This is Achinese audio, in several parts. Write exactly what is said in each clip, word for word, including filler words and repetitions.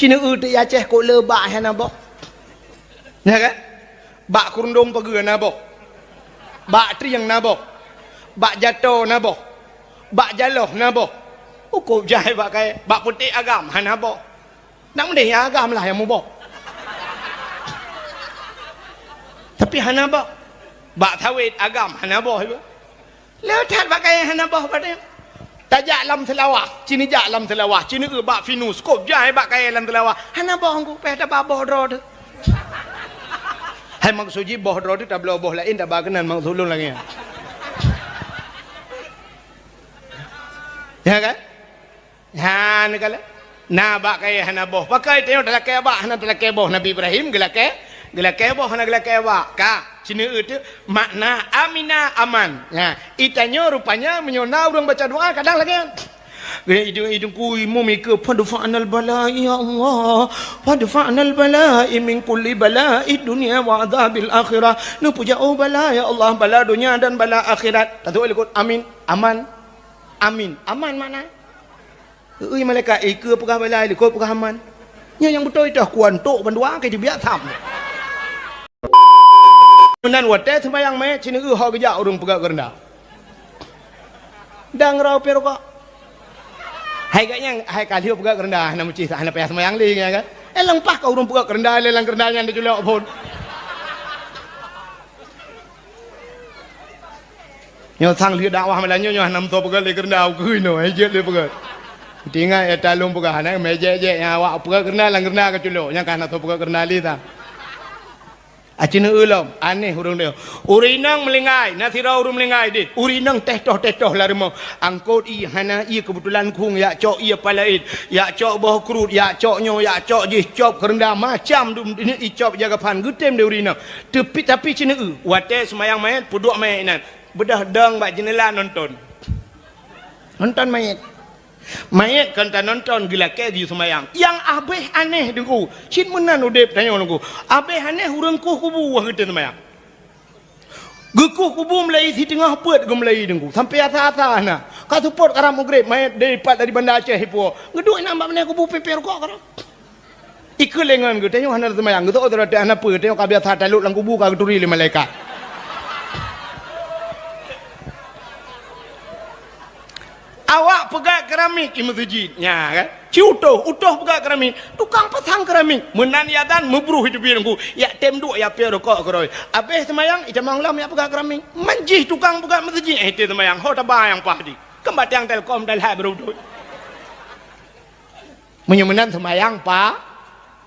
Ci neueu teuk i Aceh kok le bak hana boh. Nyan kan? Bak keurundong pageue na boh. Bak trieng na boh. Bak jato na boh. Bak jaloh na boh. Ukôb jai bak kayèe, bak putéh agam hana boh. Nak meudeh nyang agam lah nyang muboh. Tapi hana boh. Bak sawét agam hana boh. Le that bak kayèe hana boh padum. Tajak lam Seulawah, ci neujak lam Seulawah, ci neueu bak Venus, kôb jai bak kayèe lam Seulawah. Hana boh ngku, payah taba boh droe teuh. Hai maksud jih boh droe teuh tabloe boh laén taba keunan maksud lôn lagèe nyan. Ya kan? Ha, neukalon. Na bak kayèe hana boh. Pakon tanyoe talakèe bak, hana talakèe boh. Nabi Ibrahim geulakèe, geulakèe boh, hana geulakèe bak. Ka, ci neueu teuh makna amina aman. Nah, i tanyoe rupanya meunyoe na ureueng baca doa kadang lagèe nyan. Geuh idong-idong kui mumike, "Fadfa'nal bala, ya Allah. Fadfa'nal bala min kulli bala id dunya wa adzabil akhirah." Neupeujak, oh, bala, ya Allah, bala donya dan bala akhirat. Tatu'oh likot, amin, aman, amin, aman makna. Ui malaikat, "Eh, keu peugah bala, likot peugah aman." Nyan nyang beutôi teuh kuantok bandua ke jibiak tham. Meunan watèe seumayang mè, ci neueu ho geujak ureueng peugah keureunda. Dang rau pih rukok. Hai gak nyang, hai ka lheueh peugah keureunda, hana meucih, hana payah seumayang lé nyan kan. Eh, leupah ka ureueng peugah keureunda, lé lam keureunda nyan diculok phôn. Nyoe sang lheueh dakwah malam nyoe, nyoe hana meusoe peugah lé keureunda ukeue inoe, eh, jeuet lé peugah. Tinggai ya talông peugah, na mé jek-jek nyang awak peugah keureunda, lam keureunda ka culok, nyang ka hana soe peugah keureunda lé sang. Aci neueu lom, aneh ureueng nyoe. Ureueng inong meulinggai, na sidroe ureueng meulinggai deh. Ureueng inong teh toh, teh toh lam rumoh. Angkot ie, hana ie, keubeutulan khueng, yak cok ie palaet, yak cok boh kruet, yak cok nyoe, yak cok jih, cop keureunda, macam dum icop jaga phan, geutem deh ureueng inong. Tapi, tapi ci neueu, watèe seumayang manyét, peuduek manyét inan. Beudôh dong bak jeuneula nonton. Nonton manyét. Manyét kon tanonton, geulakèe geuyue seumayang. Nyang abéh aneh Teungku, cit meunan udép tanyoe Teungku. Abéh aneh ureueng kueh kubu wah geutem seumayang. Geukueh kubu meulai siteungoh peuet geumeulai Teungku. Sampoe asa-asa na. Ka seupôt karab Maghrib, manyét dipat dari Banda Aceh ipuwoe. Geuduek inan bak binéh kubu pipéh rukok keudroe. Ikeu lé ngon geutanyoe hana seumayang, geutanyoe hana peue, tanyoe ka biasa talok lam kubu ka geuturi lé malaikat. Awak peugah keramik i meuseujid, nya kan? Ci utoh, utoh peugah keramik, tukang pasang keramik. Meunan ya dan meubruh itu bieng ku, yak tem duek ya pia rukok keudroe. Abéh seumayang, itamong lom yak peugah keramik. Manjih tukang peugah meuseujid, eh, teuh seumayang, ho taba nyang paih di. Keumbatiang Telkom, Telhai beurudut. Meunyoe meunan seumayang pa-,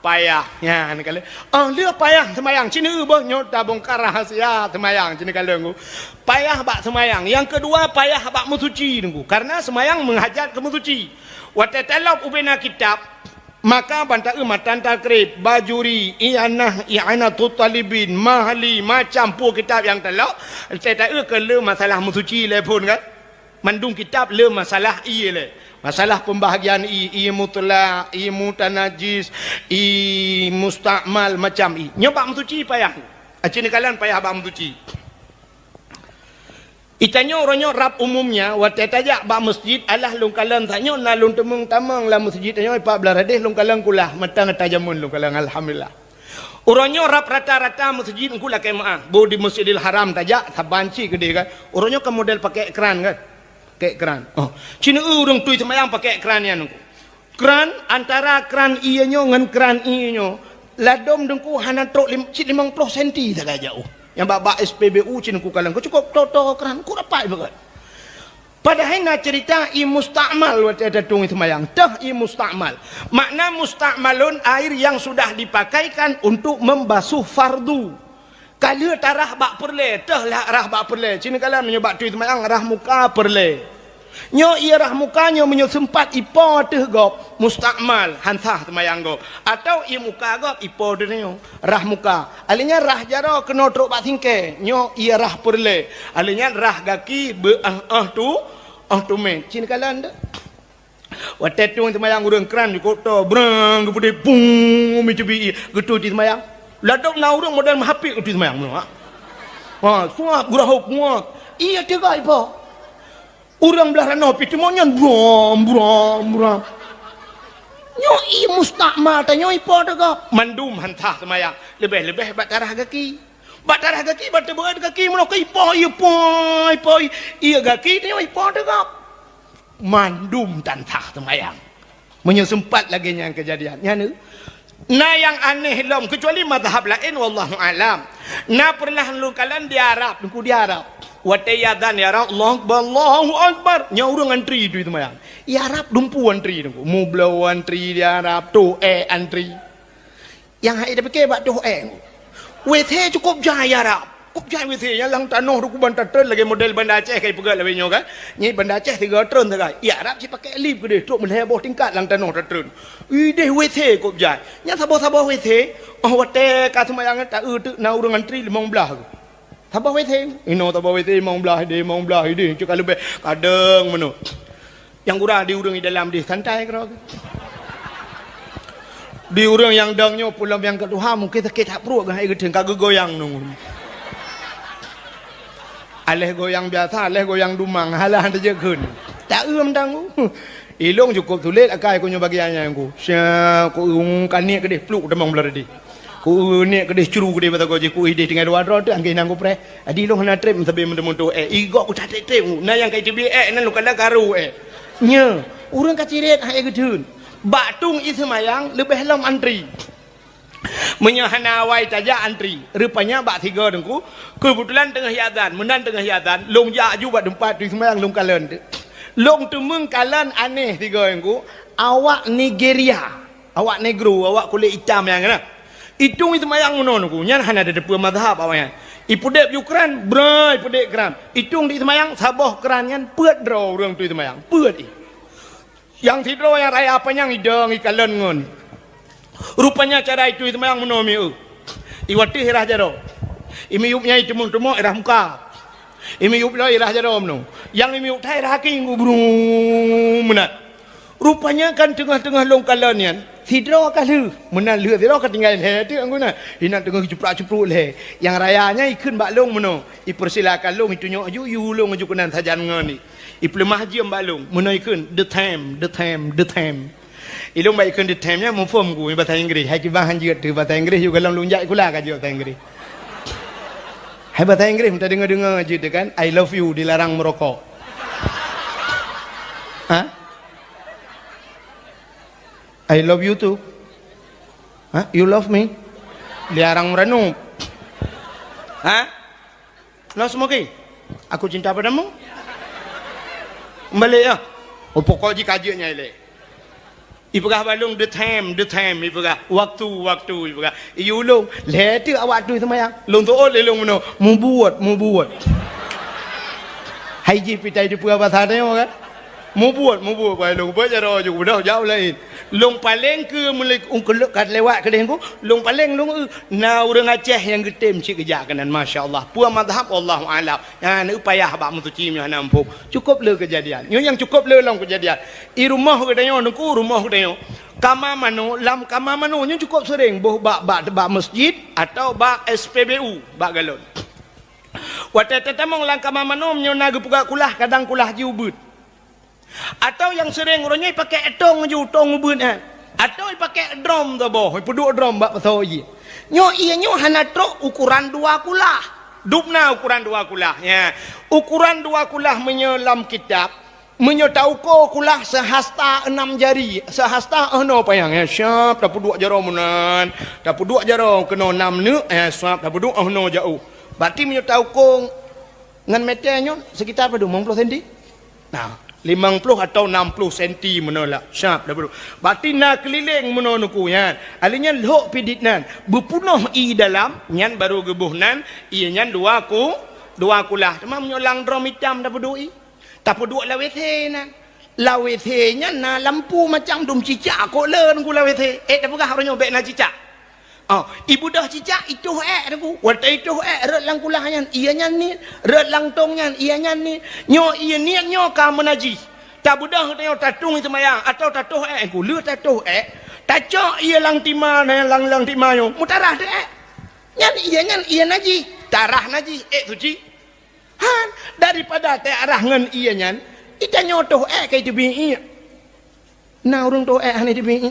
payah. Nyan kalon. Oh, lheueh payah seumayang, ci neueu boh nyoe tabongkar rahasia seumayang, ci neukalon Teungku. Payah bak seumayang. Nyang keudua, payah bak meusuci Teungku. Karena seumayang meuhajat keu meusuci. Watèe talop ubena kitab, maka ban taeu matan takrib, Bajuri, I'anah, I'anatut Talibin, Mahali, macam peue kitab nyang talop, watèe taeu keu le masalah meusuci lé phôn kan. Mandum kitab le masalah ie lé. Masalah pembahagian ie, ie mutlak, ie mutanajis, ie mustakmal, macam ie. Nyoe bak meusuci payah. Aci neukalon payah bak meusuci. Itanyoe uroe nyoe rab umumnya, watèe tajak bak meuseujid, alah lôn kalon tanyoe na lôn teumeung tamong lam meuseujid tanyoe, pat blah radeh lôn kalon kulah, mantong ata jameun lôn kalon, alhamdulillah. Uroe nyoe rab rata-rata meuseujid Teungku lakèe meu'ah. Boh di Masjidil Haram tajak, saban cit keudeh kan. Uroe nyoe kan model pakèk kran kan? Pakèk kran. Oh, ci neueu ureueng tui seumayang pakèk kran nyan Teungku. Kran, antara kran ie nyoe ngon kran ie nyoe, ladôm Teungku hana trok lim-, cit limong ploh senti sagai jaoh. Nyang bak-bak S P B U ci Teungku kalon, cukôp toe-toe kran, ku rapat banget. Padahai na cerita ie mustakmal watèe tatueng ie seumayang. Teuh ie mustakmal. Makna mustakmalun air yang sudah dipakaikan untuk membasuh fardu. Ka lheueh tarah bak peureulèe, teuh lah rah bak peureulèe. Ci neukalon meunyoe bak tui seumayang rah muka peureulèe. Nyoe ie rah muka nyoe meunyoe seumpat ipo ateueh gob, mustakmal, han sah seumayang gob. Atau ie muka gob ipo ateueh nyoe, rah muka. Alèh nyan rah jaroe keunoe trok bak singkèe, nyoe ie rah peureulèe. Alèh nyan rah gaki beu-ah-ah tu, ah tu mè. Ci neukalon teuh. Watèe tueng seumayang ureueng kran jikôb toe, brang, geupeudeh, bung, mi cubi ie, geutui seumayang. Ladôm na ureueng model meuhapit geutui seumayang, ha. Ha, suap, geurahôb, muat. Ie teuga ipo. Ureueng blah ranoh pih teuma nyan, bram, bram, bram. Nyoe ie mustakmal tanyoe ipo teugob. Mandum han sah seumayang. Leubeh-leubeh bak tarah gaki. Bak tarah gaki, bak teubeuet gaki, meunoe ka ipo ie poi, poi. Ie gaki tanyoe ipo teugob. Mandum tan sah seumayang. Meunyoe seumpat lagée nyan keujadian, nyan na nyang aneh lom, keucuali mazhab laén, wallahu alam. Na pernah lôn kalon di Arab, teungku, di Arab. Watée iazan, ya Arab, Allahu Akbar, Allahu Akbar. Nyan ureuëng antri tui seumayang. Di Arab dumpeue antri, teungku. Mubloe antri di Arab, toh ék antri. Nyang hai tapike bak toh ék. W C cukup jai di Arab. Cukup jai W C nyang lam tanoh rukuban tatreun lagée model Banda Aceh kai peugah lawét nyoe kan. Nyan Banda Aceh tiga treun sagai. Di Arab cit pakai lip keudeh, trok meulhée boh tingkat lam tanoh tatreun. Ideh W C cukup jai. Nyang saboh-saboh W C, oh watée ka seumayang taeu teuk na ureuëng antri limong blaih. Saboh W C, inoe saboh W C limong blaih ideh, limong blaih ideh, cit ka leubeh kadang meunoe. Nyang gura di ureuëng di dalam deh santai keudroe. Di ureuëng nyang dong nyoe pulom nyang keu tuha mungken sakét that pruet geuh hai geuteun ka geugoyang nunggu. Aléh goyang biasa, aléh goyang dumang, halah teujeuet kheun. Tak eu mantong. Ilong cukup sulet akai ku nyoe bagian nyan ku. Sya ku eu kaniek keudeh pluk tamong beulari deh. Ku eu niet keudeh cru keudeh bak sagoe jih, ku ideh tinggai dua droe teuh anggeh nang kupreh. Adi lôn hana treb sabe meuteumé toh ék. Igok ku that treb-treb. Na nyang ka iteubiet ék, na lôn kala karu ék. Nyoe, ureuëng ka cirét hai geutheun. Bak tueng ie seumayang leubeh lom antri. Meunyoe hana awai tajak antri, rupanya bak sigoe teungku, keubeutulan teungoh iazan, meunan teungoh iazan, lôn jak aju bak teumpat tui seumayang lôn kalon teuh. Lôn teumeung kalon aneh sigoe teungku, awak Nigeria. Awak negro, awak kulét itam nyang na. Itueng ie seumayang meunoe teungku, nyan hana teuteupeu mazhab awaknyan. Ipeudeb ju kran, bra ipeudeb kran. Itueng ie seumayang saboh kran nyan peuet droe ureuëng tui seumayang. Peuet ie. Nyang sidroe nyang raya panyang idong ikalon ngon. Rupanya cara itui seumayang meunoe mieu. Iwateuh irah jaroe. Imiyueb nyang iteumong-teumong irah muka. Imiyueb lom irah jaroe meunoe. Nyang imiyueb that irah kaki ngu bru meunan. Rupanya kan teungoh-teungoh lôn kalon nyan, sidroe ka lheueh. Meunan lheueh sidroe ka tinggai lhée teuk anggona. Inan teungoh jiprak-cipruk lhée. Nyang raya nyan ikheun bak lôn meunoe, ipeursilakan lôn itunyok aju, iyue lôn aju keunan sajan ngon i. Ipeuleumah jeuem bak lôn, meunoe ikheun, "The time, the time, the time." Ilôn bak ikheun "the time" nyan muphom ku bahasa Inggris. Hai kiban han jeuet teuh bahasa Inggris, yue golom lôn jak sikula ka jeuet bahasa Inggris. Hai bahasa Inggris meuta deungoe-deungoe jeuet teuh kan, "I love you" dilarang meurokok. Ha? "I love you too." Ha? "You love me?" Dilarang meuranup. Ha? "No smoking." "Aku cinta padamu." Balik ya. Oh, pokok jih ka jeuet nyan ilée. Ipeugah bak lôn, "The time, the time," ipeugah. "Waktu, waktu," ipeugah. Iyue lôn, lhée teuk awak tui seumayang. Lôn teuôt lé lôn meunoe, "Mubuet, mubuet." Hai jih pih tai teupeue bahasa tanyoe kan? "Mubuet, mubuet," bak lôn. Buet jaroe ju beudôh jauh laén. Lôn paleng keu meuleueng keu lheueh ka lewat keudeh ku, lôn paleng lôn eu, na ureuëng Aceh nyang geutem cit geujak keunan, masya Allah. Peue mazhab, wallahu a'lam. Nyan eu payah bak meusuci meunyoe hana muphom. Cukup le keujadian. Nyoe nyang cukup le lom keujadian. I rumoh geutanyoe, teungku, rumoh geutanyoe. Kama manoe, lam kama manoe nyoe cukup seuréng boh bak, bak, bak meuseujid atawa bak S P B U, bak galon. Watée tatamong lam kama manoe meunyoe na geupeugah kulah, kadang kulah jih ubeuet. Atawa nyang seuréng uroe nyoe ipakék tong ju, tong ubeuet nyan. Atawa ipakék drom saboh, ipeuduek drom bak pasoe ie. Nyoe ie nyoe hana trok ukuran dua kulah. Dubna ukuran dua kulah, ya. Ukuran dua kulah meunyoe lam kitab, meunyoe tauko kulah seuhasta enam jari, seuhasta 'oh noe panyang, ya, siap tapeuduek jaroe meunan, tapeuduek jaroe keunoe nam neuk, ya, siap tapeuduek 'oh noe jaoh. Berarti meunyoe tauko ngon meter nyoe sekitar padum, limong ploh senti? Nah, limong ploh atau enam ploh senti meunoe lah. Siap tapeuduek. Berarti na keulileng meunoe teungku nyan. Ahli nyan lhok pidit nan, beupunoh ie dalam, nyan barô geuboh nan, ie nyan dua ku, dua kulah. Teuma meunyoe lam drom itam tapeuduek ie. Tapeuduek lam W C nyan. Lam W C nyan na lampu macam dum cicak kok le teungku lam W C. Eh, tapeugah uroe nyoe bék na cicak. Oh, ibeudôh cicak itoh ék teungku. Watée itoh ék rhot lam kulah nyan, ie nyan niet, rhot lam tong nyan, ie nyan niet. Nyoe ie niet nyoe ka meunajih. Tabeudôh tanyoe tatueng ie seumayang atawa tatoh ék teungku. Le tatoh ék, tacok ie lam tima, lam, lam tima nyoe, meutarah teuh ék. Nyan ie nyan ie najih, tarah najih, ék suci. Han, daripada teuarah ngon ie nyan, itanyoe toh ék ka iteubiet. Na ureuëng toh ék hana iteubiet.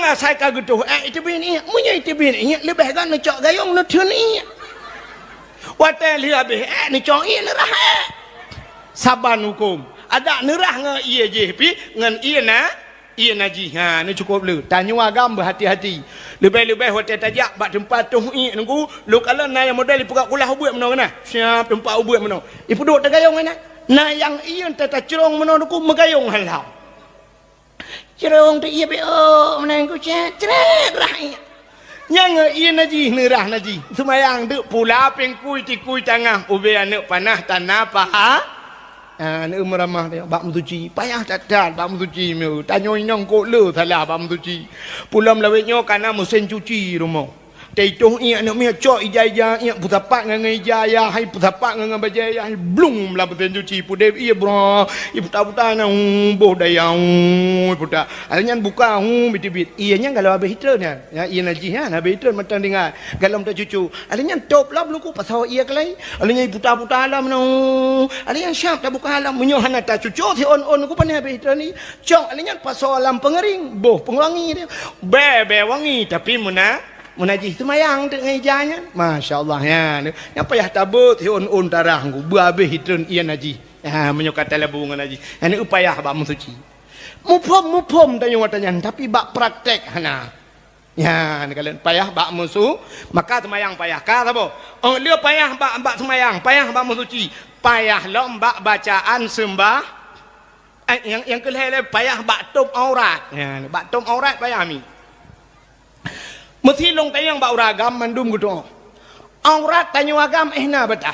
Asai ka geutoh ék, iteubiet iék. Meunyoe iteubiet iék, leubeh gét neucok gayong neutheun iék. Watée lheueh habéh ék, neucok iék neurah ék. Saban huköm. Adak neurah ngon ié jih pih, ngon ié na, ié najih. Ha, neucukôp le. Tanyoe agam beuhati-hati. Leubeh-leubeh watée tajak bak teumpat toh iék nunggu, lôn kalon na nyang model ipeugah kulah ubeut meunoe na. Siab teumpat ubeut meunoe. Ipeuduek tagayong na. Na nyang ié teuh tacrong meunoe nunggu meugayong halam. Crong teuh ié beuk, meunan kucét, crét rah ié. Nyang ié najih, neurah najih. Seumayang deuk pula pingkui tikui tangah, ubé aneuëk panah tana paha. Ah, aneuëk meuramah teuh, bak meusuci. Payah that-that bak meusuci meu. Tanyoe inong kok le salah bak meusuci. Pulom lawét nyoe kana meusén cuci rumoh. Teuitoh iék aneuëk miet cok ija-ija iék peusapat ngon ija ya hai peusapat ngon bajée ya hai blung lam peusen cuci pudeb ié bra ié puta-puta na hu boh daya hu puta. Alèh nyan buka hu bitibit ié nyan galo habéh itreun nyan. Ya ié najih nyan habéh itreun mantong tinggai galom tacucu. Alèh nyan top lam luku pasau ié keulai. Alèh nyan puta-puta lam na hu. Alèh nyan siap tabuka lam meunyoe hana tacucu si on-on ku pane habéh itreun ni. Cok alèh nyan pasau lam peungering boh peungurangi dia. Bèe-bèe wangi tapi meuna Meunajih seumayang teuk ngon ija nyan. Masya Allah nyan. Nyang payah tabeuet si ôn-ôn tarah ngku beuhabéh itreun ié najih. Ha meunyoe ka talabu ngon najih. Nyan payah bak meusuci. Muphom-muphom tanyoe watée nyan tapi bak praktek hana. Nyan kalon payah bak meusu maka seumayang payah ka saboh. Ong le payah bak bak seumayang, payah bak meusuci, payah lom bak bacaan seumbah Eh, nyang nyang keu lhèe lé payah bak tôb aurat. Ya, bak tôb aurat payah mi. Meusi lôn tanyong bak uragam mandum geutu'oh. Aurat tanyoe agam eh na beutah.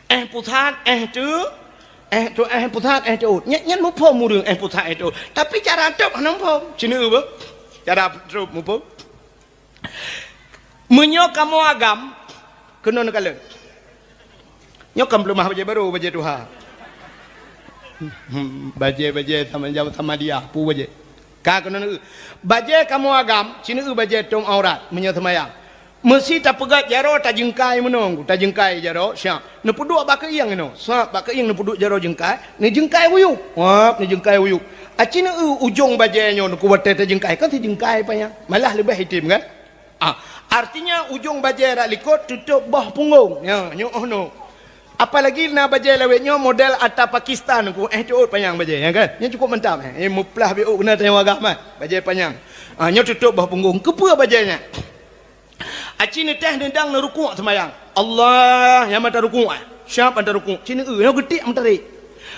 Eh pusat, eh teu, eh tu eh pusat, eh teuôt. Nyan nyan muphom ureuëng eh pusat eh teuôt. Tapi cara tôb hana muphom. Cina beuh. Cara tôb muphom. Meunyoe kamoe agam keunoe neukalon. Nyoe kan peuleumah bajée barô, bajée tuha. Bajée-bajée sama jaweueb sama dia, pu bajée. Ka keunoe neueu. Bajée kamoe agam, ci neueu bajée tom aurat meunyoe seumayang. Meusi tapeugét jaroe tajeungkai meunoe, tajeungkai jaroe siap. Neupeuduek bak keuieng inoe, sab bak keuieng neupeuduek jaroe jeungkai, neujeungkai wuyueb. Wab neujeungkai wuyueb. Aci neueu ujong bajée nyoe neuku watée tajeungkai, kan sijeungkai panyang. Malah leubeh item kan? Ah, artinya ujong bajée rak likot tutôb boh punggong. Ya, nyoe oh no. Apalagi na bajée lawét nyoe model ata Pakistan ku eh tuot panyang bajée, ya kan? Nyoe cukup mantap eh. Eh muplah biuk kena tayong agam eh. Bajée panyang. Ah, nyoe tutôb boh punggong. Keupeue bajée nyan? Aci neuteh neudang neurukuk seumayang. Allah, nyang mata rukuk eh. Siap mata rukuk. Ci neueu, nyoe geutiek meutarek.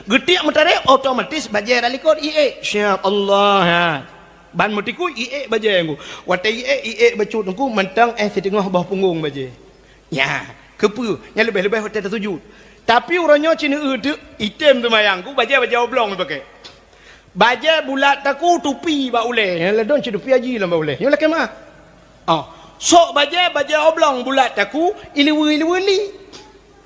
Geutiek meutarek otomatis bajée rak likot ié. Siap Allah. Ha. Ban meutikui iék bajée ngku. Watée iék, iék bacut ngku mantong eh siteungoh boh punggong bajée. Nya, keupeue? Nya leubeh-leubeh watée tasujut. Tapi uroe nyoe ci neueu teuk item teumayang ngku bajée-bajée oblong ipaké. Bajée bulat taku tupi bak ulée. Nya ladôm ci tupi haji lam bak ulée. Nyoe lakée meuah. Oh, sok bajée, bajée oblong bulat taku ileue-ileue li.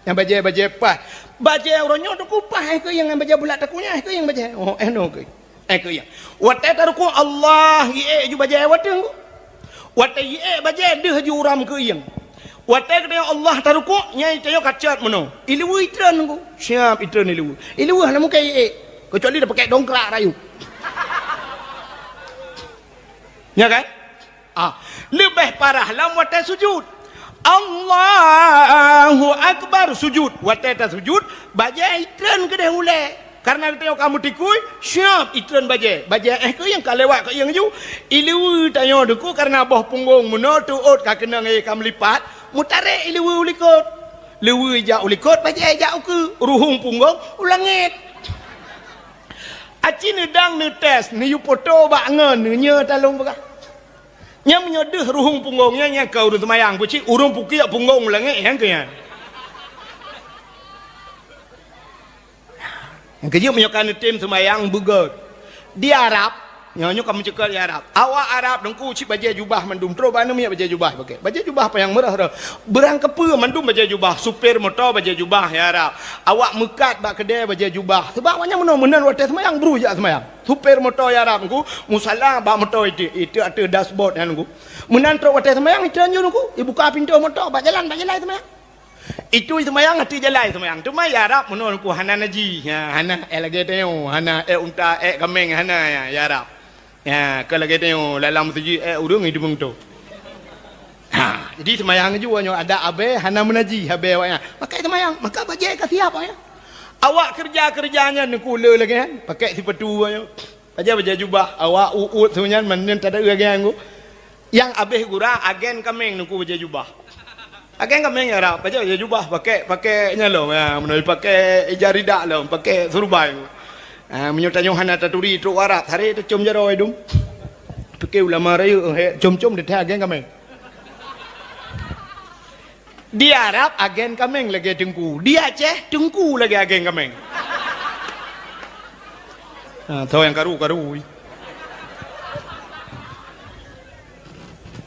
Nyang bajée-bajée paih. Bajée uroe nyoe teungku paih eh keuieng ngon bajée bulat taku nyan eh keuieng bajée. Oh, eh no keuieng. Eh keuieng. Watée tarukuk Allah iék ju bajée watée ngku. Watée iék bajée deuh ju uram keuieng. Watée geutanyoe Allah tarukuk nyai tanyoe kacot meunoe. Ileue itreun ngku. Siap itreun ileue. Ileue hana mungken iék. Kecuali tapaké dongkrak rayeuk. Nya kan? Ah, leubeh parah lam watée sujut. Allahu Akbar sujut. Watée tasujut, bajée itreun keudeh ulée. Karena geutanyoe ka meutikui, siap itreun bajée. Bajée eh keuieng ka lewat keuieng ju. Ileue tanyoe teungku karena boh punggong meunoe tuot ka keunong eh ka meulipat, meutarek ileue u likot. Leue ijak u likot, bajée ijak u keue, ruhueng punggong u langét. Aci neudang neutés, neuyue poto bak ngon, neunyoe talong peugah. Nyang meunyoe deuh ruhueng punggong nyan, nyan ka ureuëng seumayang, peucit ureuëng pukiek punggong u langét, nyang keu nyan. Nyang keujeuet meunyoe ka neutem seumayang beugét. Di Arab, nyoe nyoe ka meuceukeut di Arab. Awak Arab deungku cit bajée jubah mandum, troh bak aneuk miet bajée jubah pakai. Bajée jubah panyang meurah-rah. Beurang keupeue mandum bajée jubah, supir moto bajée jubah ya Arab. Awak meukat bak keudée bajée jubah. Sebab awaknyan meunoe meunan watée seumayang, bru jak seumayang. Supir moto ya Arab ngku, musala bak moto itu, itu ateueh dashboard nyan ngku. Meunan trok watée seumayang, itu anjur ngku, ibuka pintoe moto, bak jalan, bak jalan seumayang. Itu seumayang, ateueh jalan seumayang. Teuma ya Arab meunoe ngku hana naji, ha, hana eh lagée tanyoe, hana eh unta, eh gaméng, hana ya, ya Arab. Ya, ka lagèe tanyoe lam meuseujid, eh, ureueng hideung tu. Ha, jadi seumayang jua nyoe adak abée hana meunaji abée awaknyan. Maka seumayang, maka bajée ka siap awaknyan. Awak keureuja-keureuja nyan neukula lagèe nyan, pakai sipatu awaknyan. Paja-paja jubah, awak uôt-uôt su nyan, meunan tada lagèe nyan. Nyang abéh gura agen kaméng neukula bajée jubah. Pakai kaméng Arab, pakai bajée jubah, pakai, pakai nyang lom, ya, meunoe pakai ija ridak lom, pakai surbai. Ah, meunyoe tanyoe hana taturi trok Arab, sare tacom jaroe dum. Pike ulama rayeuk, he, com-com di agen kaméng. Di Arab agen kaméng lagèe teungku, di Aceh teungku lagèe agen kaméng. Ah, tho nyang karu-karu.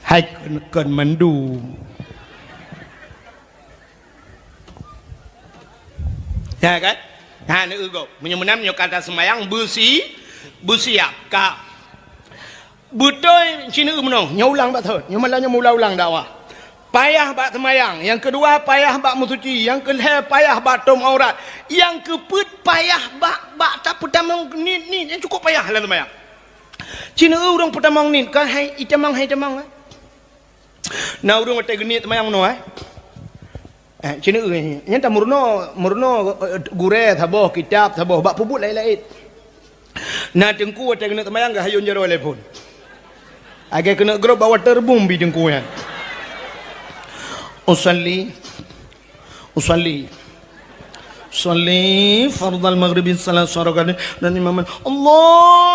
Hai kon, kon mandum. Ya kan? Ha, neueu gob. Meunyoe meunan, nyoe ka taseumayang beusi-, beusiap ka. Beutôi ci neueu meunoe, nyoe ulang bak thon. Nyoe malam nyoe meuulang-ulang dakwah. Payah bak seumayang, nyang keudua payah bak meusuci, nyang keulhèe payah bak tom aurat, nyang keupeuet payah bak, bak tapeutamong niet-niet nyang cukup payah lam seumayang. Ci neueu ureueng peutamong niet, kon hai itamong, hai itamong, eh. Na ureueng watèe geuniet seumayang meunoe, eh. Eh, ci neueu, eh. Nyan tameurunoe, meurunoe, eh, gurèe saboh, kitab saboh, bak peubuet laén-laén. Na teungku watèe geuniet seumayang geuhayôn jaroe lé phon. Lagèe keuneuk grob bak waterboom bi teungku nyan. Usalli. Usalli. Usalli fardal maghribi salasa rakaat dan imam Allah.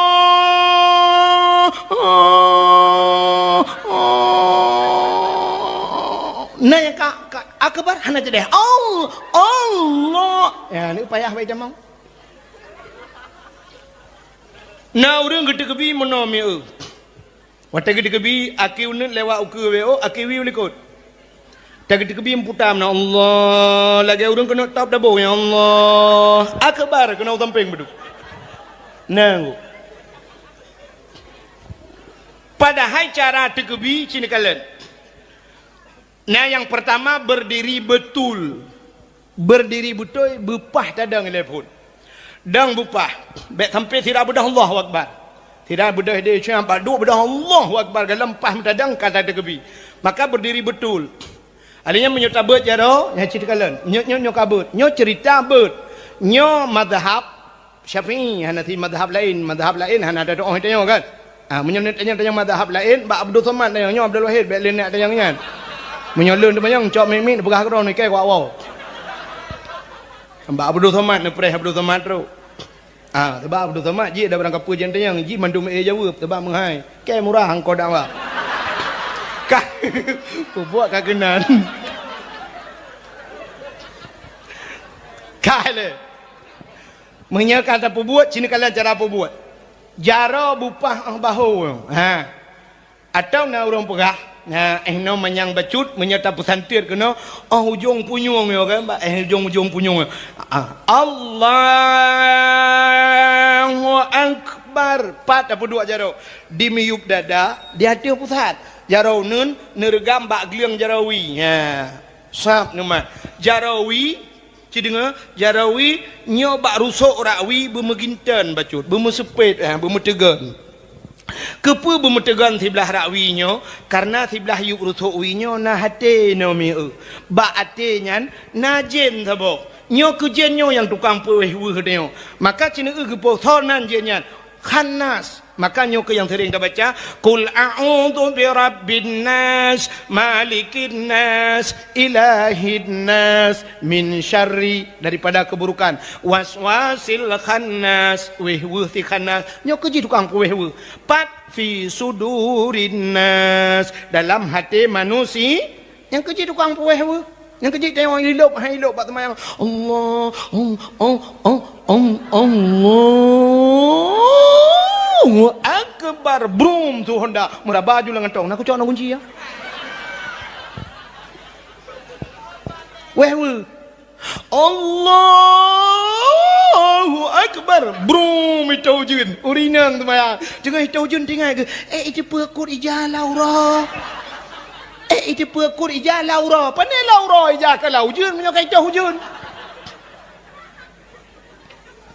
Nah, nyang ka, ka akbar hana jadi. Allah, Allah. Ya, ni payah baca mau. Na ureueng geuteukeubi meunoe mieu. Watèe geuteukeubi, aki uneut lewat ukeue W O, aki wi u likot. Watèe geuteukeubi meuputa meunan, Allah, lagèe ureueng keuneuk top dabo, ya Allah. Akbar keunoe u sampéng beudôh. Nanggu. Padahai cara teukeubi ci neukalon. Nah, nyang peurtama berdiri betul. Berdiri beutôi, beupah tadong ilèe phon. Dong beupah, bèk sampai sira beudôh Allahu Akbar. Sira beudôh di syang bak duek beudôh Allahu Akbar, galom pah meutadong ka tateukeubi. Maka berdiri betul. Akhirnya meunyoe tabeuet jaroe, nyan cit kalon. Nyoe, nyoe, nyoe ka beuet. Nyoe cerita beuet. Nyoe mazhab Syafi'i, hana si mazhab laén, mazhab laén hana ada doa tanyoe kan. Ah, meunyoe tanyoe, tanyoe mazhab laén, bak Abdul Somad tanyoe, nyoe Abdul Wahid, bèk lé nak tanyoe nyan. Meunyoe lôn teumanyong, cok mik-mik, peugah keudroe nike kuak woe. Bak Abdul Somad, neupreh Abdul Somad trok. Ah, sebab Abdul Somad, jih ada barang kapeue jeuet tanyoe, jih mandum eh jaweueb, sebab meuhai. Kèe murah angkot dakwah. Kah, peubuet ka keunan. Kah lé. Meunyoe ka tapeubuet, ci neukalon cara peubuet. Jaroe beupah 'oh bahô. Ha. Atawa na ureueng peugah, na, eh, noe manyang bacut, meunyoe tapeusantet keunoe, 'oh ujong punyueng nyoe kan, bak, eh, ujong-ujong punyueng nyoe. Ah, Allahu Akbar. Pat tapeuduek jaroe. Di miyueb dada, di ateueh pusat. Jaroe uneuen, neureugam bak gleueng jaroe wie. Ha. Sab neumat. Jaroe wie, Ci deungoe, jaroe wie nyoe bak rusok rak wie beumeuginton bacut, beumeuseupet, eh, beumeuteugon. Keupeue beumeuteugon siblah rak wie nyoe? Kareuna siblah yueb rusok wie nyoe na até nyoe mieu. Bak até nyan na jén saboh. Nyoe keu jén nyoe nyang tukang peuwéh weueh nyoe. Maka ci neueu geupoh soe nan jén nyan. Khannas. Maka nyoe keuh nyang sering tabaca, "Qul a'udzu birabbin nas, malikin nas, ilahin nas, min syarri," daripada keburukan, "waswasil khannas," wéh weueh si khannas. Nyoe keuh jih tukang peuwéh weueh. Pat fi sudurin nas, dalam até manusia. Nyang keuh jih tukang peuwéh weueh. Nyang keuh jih teuh ilop, hai ilop bak seumayang. Allah, Allah, Allah, Allah, Allahu Akbar. Brum, su Honda. Meuraba ju lam gantong. Na kucok, na kunci ya. Wéh weueh. Allahu Akbar. Brum, itôh ujeuen. Ureueng inong seumayang. Teungoh itôh ujeuen tinggai geuh. Eh, iteupeue kot ija lam uroe. Eh, iteupeue kot ija lam uroe. Pane lam uroe ija ka lam ujeuen, meunyoe ka itôh ujeuen.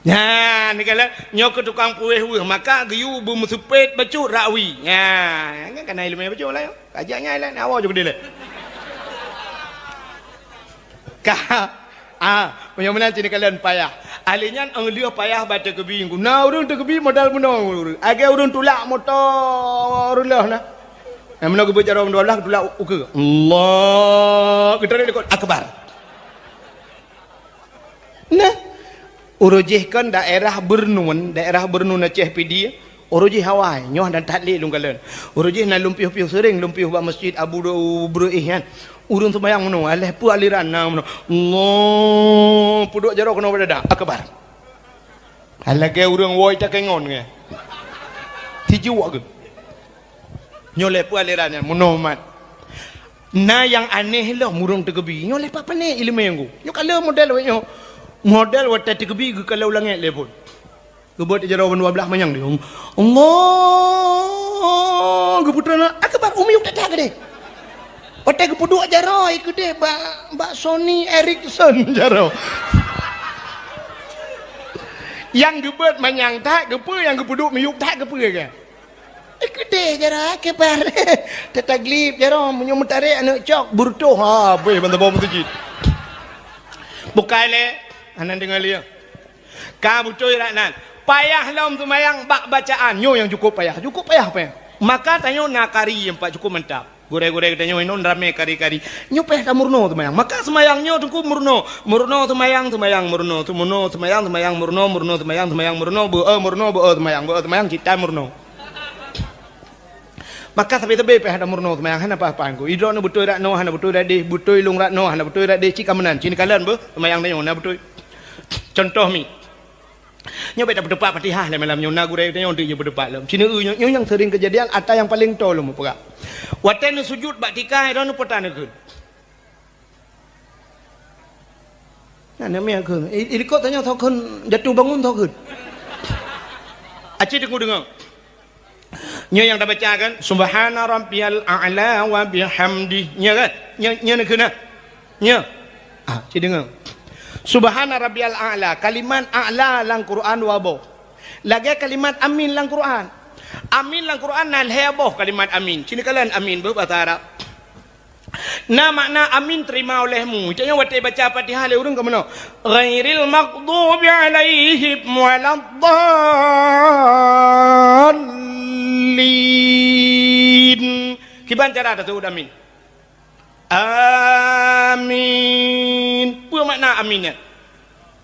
Nyan, ni kala, nyoe keu tukang puweh weueh, maka geuyue beumeuseupet bacut rakwi. Nyan, kan kana ileumèe bacut lah, ya. Kajak nyan lah, nyawa ju keudeh lé. Ka, ah, meunyoe meunan cit neukalon payah. Ahli nyan, eh, lheueh payah bak teukeubie. Na ureueng teukeubie modal bunoe ureueng. Lagèe ureueng tulak moto reuloh na. Eh, meunoe geubeuet jaroe dua blah, tulak ukeue. Allah, geutarek likot, akbar. Nah, uroe jih kan daerah Beureunuen, daerah Beureunuen Aceh Pidie, uroe jih awai, nyoe dan that lé lôn kalon. Uroe jih na lôn piôh-piôh seuring, lôn piôh bak Masjid Abu Du-, Breueh nyan. Ureueng seumayang meunoe, aléh peue aliran na meunoe. Allah, peuduek jaroe keunoe bak dada, akbar. Lagèe ureueng woe takengon nyan. Sijuek geuh. Nyoe lé peue aliran nyan, meunoe mat. Na nyang aneh lom ureueng teukeubie. Nyoe lé pat pané ileumèe nyoe. Nyoe ka lheueh model wéh nyoe. Model watèe teukeubie geukalon langèt lé phôn. Geubeuet jaroe ban dua blah manyang deh. Allah, geupeutrön akbar, u miyueb that-that keudeh. Watèe geupeuduek jaroe keudeh bak, bak Sony Ericsson jaroe. Nyang geubeuet manyang that, keupeue nyang geupeuduek miyueb that, keupeue kan? Eh, keudeh jaroe, akbar. Tataglib jaroe, meunyoe meutarek aneuk cok, beureutoh, ha, beuh, ban saboh meuseujid. Bukai lé, hana deungoe lé. Ka beutôi rak nan. Payah lom seumayang bak bacaan. Nyoe nyang cukup payah. Cukup payah, payah. Maka tanyoe na kari nyang pat cukup mantap. Gurèe-gurèe geutanyoe inong ramè kari-kari. Nyoe payah tameurunoe seumayang. Maka seumayang nyoe teungku meurunoe. Meurunoe seumayang, seumayang meurunoe. Seumono seumayang, seumayang meurunoe. Meurunoe seumayang, seumayang meurunoe. Beu-e meurunoe, beu-e seumayang. Beu-e seumayang cit tan meurunoe. Maka sabe-sabe payah tameurunoe seumayang. Hana apa-apa teungku. Idroeneuh beutôi rak noe, hana beutôi rak deh. Beutôi lôn rak noe, hana beutôi rak deh. Cit ka meunan. Cit neukalon beuh. Seumayang tanyoe na beutôi. Contoh mi. Nyoe bèk tapeuteupat Fatihah lé malam nyoe, na gurèe tanyoe deuh nyoe peuteupat lom. Cit neu-eu nyoe, nyoe nyang seuring keujadian, ata nyang paleng toe lom peugah. Watèe neusujut bak tika, droeneuh peue ta neukheun? Na, na meu'ah kheun. I, i likot tanyoe soe kheun jatuh bangun soe kheun. Aci deungoe-deungoe. Nyoe nyang tabaca kan, "Subhana rabbiyal a'la wa bihamdi." Nyoe kan? Nyoe, nyoe neukheun na? Nyoe. Ah, ci deungoe. "Subhana rabbiyal a'la." Kalimat a'la lam Quran dua boh. Lagèe kalimat amin lam Quran. Amin lam Quran na lhèe boh kalimat amin. Ci neukalon amin beuh basa Arab. Na makna amin terima olehmu. Cit nyoe watèe baca Fatihah lé ureueng ka meunoe. Ghairil maghdubi alaihim waladdallin. Kiban cara taseuôt amin? Amin. Peue makna amin nyan?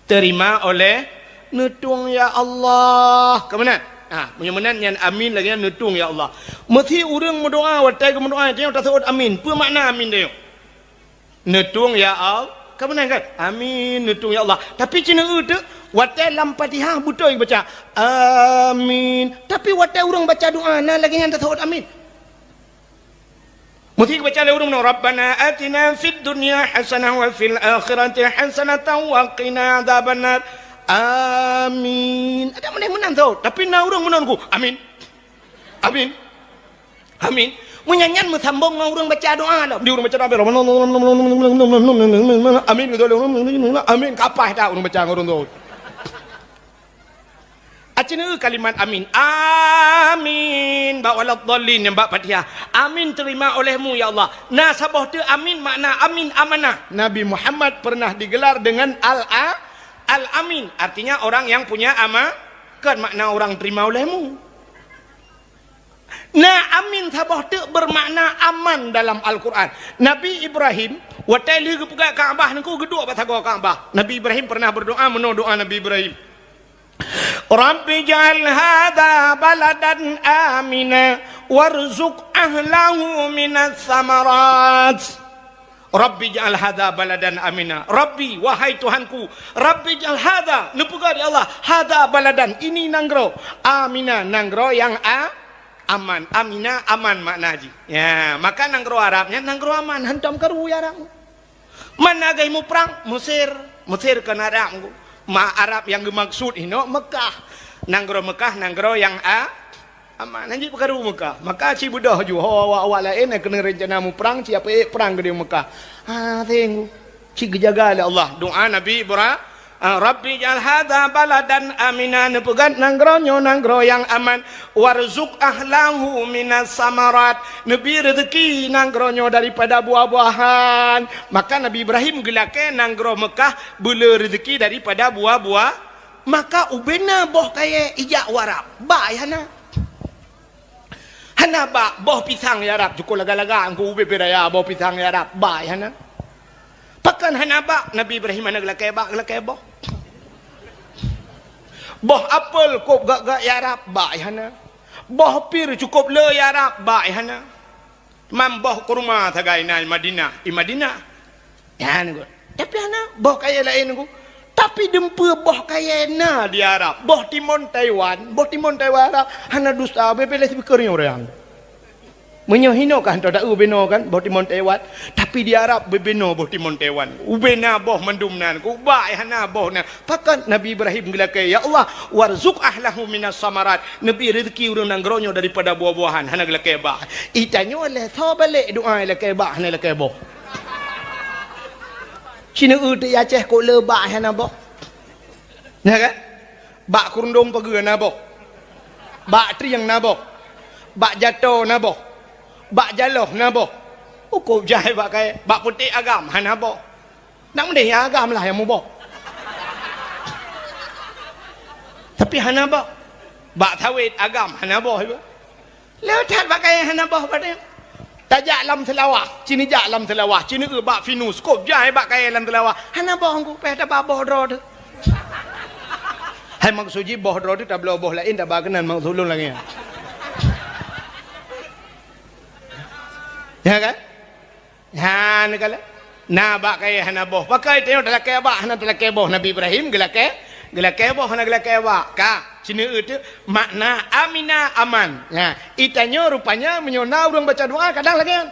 Terima oleh neutueng ya Allah. Ka meunan? Ha, meunyoe meunan nyan amin lagèe nyan neutueng ya Allah. Meusi ureueng meudoa watèe geumeudoa tanyoe taseuôt amin. Peue makna amin tanyoe? Neutueng ya Allah. Ka meunan kan? Amin, neutueng ya Allah. Tapi ci neu-eu teuk watèe lam Fatihah beutôi baca amin. Tapi watèe ureueng baca doa na lagèe nyan taseuôt amin. Meusti geubaca lé ureueng nyoe, "Rabbana atina fid dunya hasanah wa fil akhirati hasanatan wa qina adzabannar." Amin. Adak meunan-meunan tho, tapi na ureueng meunan ku, "Amin. Amin. Amin." Meunyan nyan meusambong ngon ureueng baca doa lom. Di ureueng baca doa, "Amin." Amin. Kapah that ureueng baca ngon ureueng tho. Aci neu kalimat amin. Amin. Bak waladdallin nyang bak Fatihah. Amin terima olehmu, ya Allah. Na saboh teuk amin makna amin amanah. Nabi Muhammad pernah digelar dengan Al-, Al-Amin. Artinya orang yang punya ama-, kan makna orang terima olehmu. Na amin saboh teuk bermakna aman dalam Al-Quran. Nabi Ibrahim, watèe lheueh geupeugah Ka'bah nyan ku geuduek bak sagoe Ka'bah. Nabi Ibrahim pernah berdoa, meunoe doa Nabi Ibrahim. Rabbi ja'al hadza baladan amina warzuq ahlahu minas samarat. Rabbi ja'al hadza baladan amina. Rabbi, wahai Tuhanku, Rabbi ja'al hadza, neupeugah di Allah, hadza baladan, ini nanggroe, amina, nanggroe nyang a-, aman. Amina, aman makna jih. Ya, maka nanggroe Arab nyan nanggroe aman, hantom karu ya Arab. Mana geuh muprang? Mesir. Mesir kon Arab. Ma Arab nyang geumaksud hino Mekah. Nanggroe Mekah, nanggroe nyang a-, aman. Hanjeuet peukaru Mekah. Maka ci beudôh ju ho awak-awak laén nyang keuneuk rencana muprang, ci apeuék prang keudéh Mekah. Ha, seng. Ci geujaga lé Allah. Doa Nabi Ibra-, Ah, Rabbi ij'al hadza baladan amina, neupeugah nanggroe nyoe nanggroe nyang aman, warzuq ahlahu minas samarat, neubi reuzeuki nanggroe nyoe daripada buah-buahan. Maka Nabi Ibrahim geulakée nanggroe Meukah beulée reuzeuki daripada buah-buah. Maka ubena boh kayée ijak u Arab, bak hana. Hana bak boh pisang ya Rab, cukôp laga-laga angku ubé-ubé raya boh pisang ya Rab, bak hana. Pakon hana bak, Nabi Ibrahim hana geulakée bak, geulakée boh. Boh apel kôb gak-gak ya Rab, bak hana. Boh pir cukôp le ya Rab, bak hana. Mam boh kurma sagai na i Madinah, i Madinah. Nyan, Teungku. Tapi hana boh kayée laén, Teungku. Tapi dumpeue boh kayée na di Arab. Boh timon Taiwan, boh timon Taiwan Arab hana dusta, beubeuleh sibeukeu nyoe ureuëng. Meunyoe hinoe ka hantom taeu binoe kan, boh timon Taiwan. Tapi di Arab beubinoe boh timon Taiwan. Ubena boh mandum nan, Teungku, bak hana boh na. Pakon Nabi Ibrahim geulakée, "Ya Allah, warzuq ahlahu minas samarat." Neubi reuzeuki ureuëng nanggroe nyoe daripada buah-buahan, hana geulakée bak. Itanyoe lheueh soe balek doa ilakée bak, hana ilakée boh. Sineuk teuk i Aceh kok le bak hana boh. Nah kan? Bak Krundong pageue na boh. Bak Trieng na boh. Bak Jato na boh. Bak Jaloh na boh. Ukôb jai bak kayée, bak Putéh Agam hana boh. Nak meudeh nyang agam lah nyang muboh. Tapi hana boh. Bak Sawét agam hana boh ibu. Lé that bak kayée hana boh padahai. Tajak lam Seulawah, cini jak lam Seulawah, cini eu bak Pinus, kôb jai bak kayée lam Seulawah. Hana boh Teungku, pih taba boh droe teuh. Hai maksud jih boh droe teuh tabloe boh laén taba keunan maksud lôn lagée nyan. Ya kan? Nyan kala. Na bak kayée hana boh. Pakon tanyoe talakée bak hana talakée boh. Nabi Ibrahim geulakée, geulakée boh hana geulakée bak. Ka, sineuk teuk makna amina aman. Nah, itanyoe rupanya meunyoe na ureuëng baca doa kadang lagée nyan.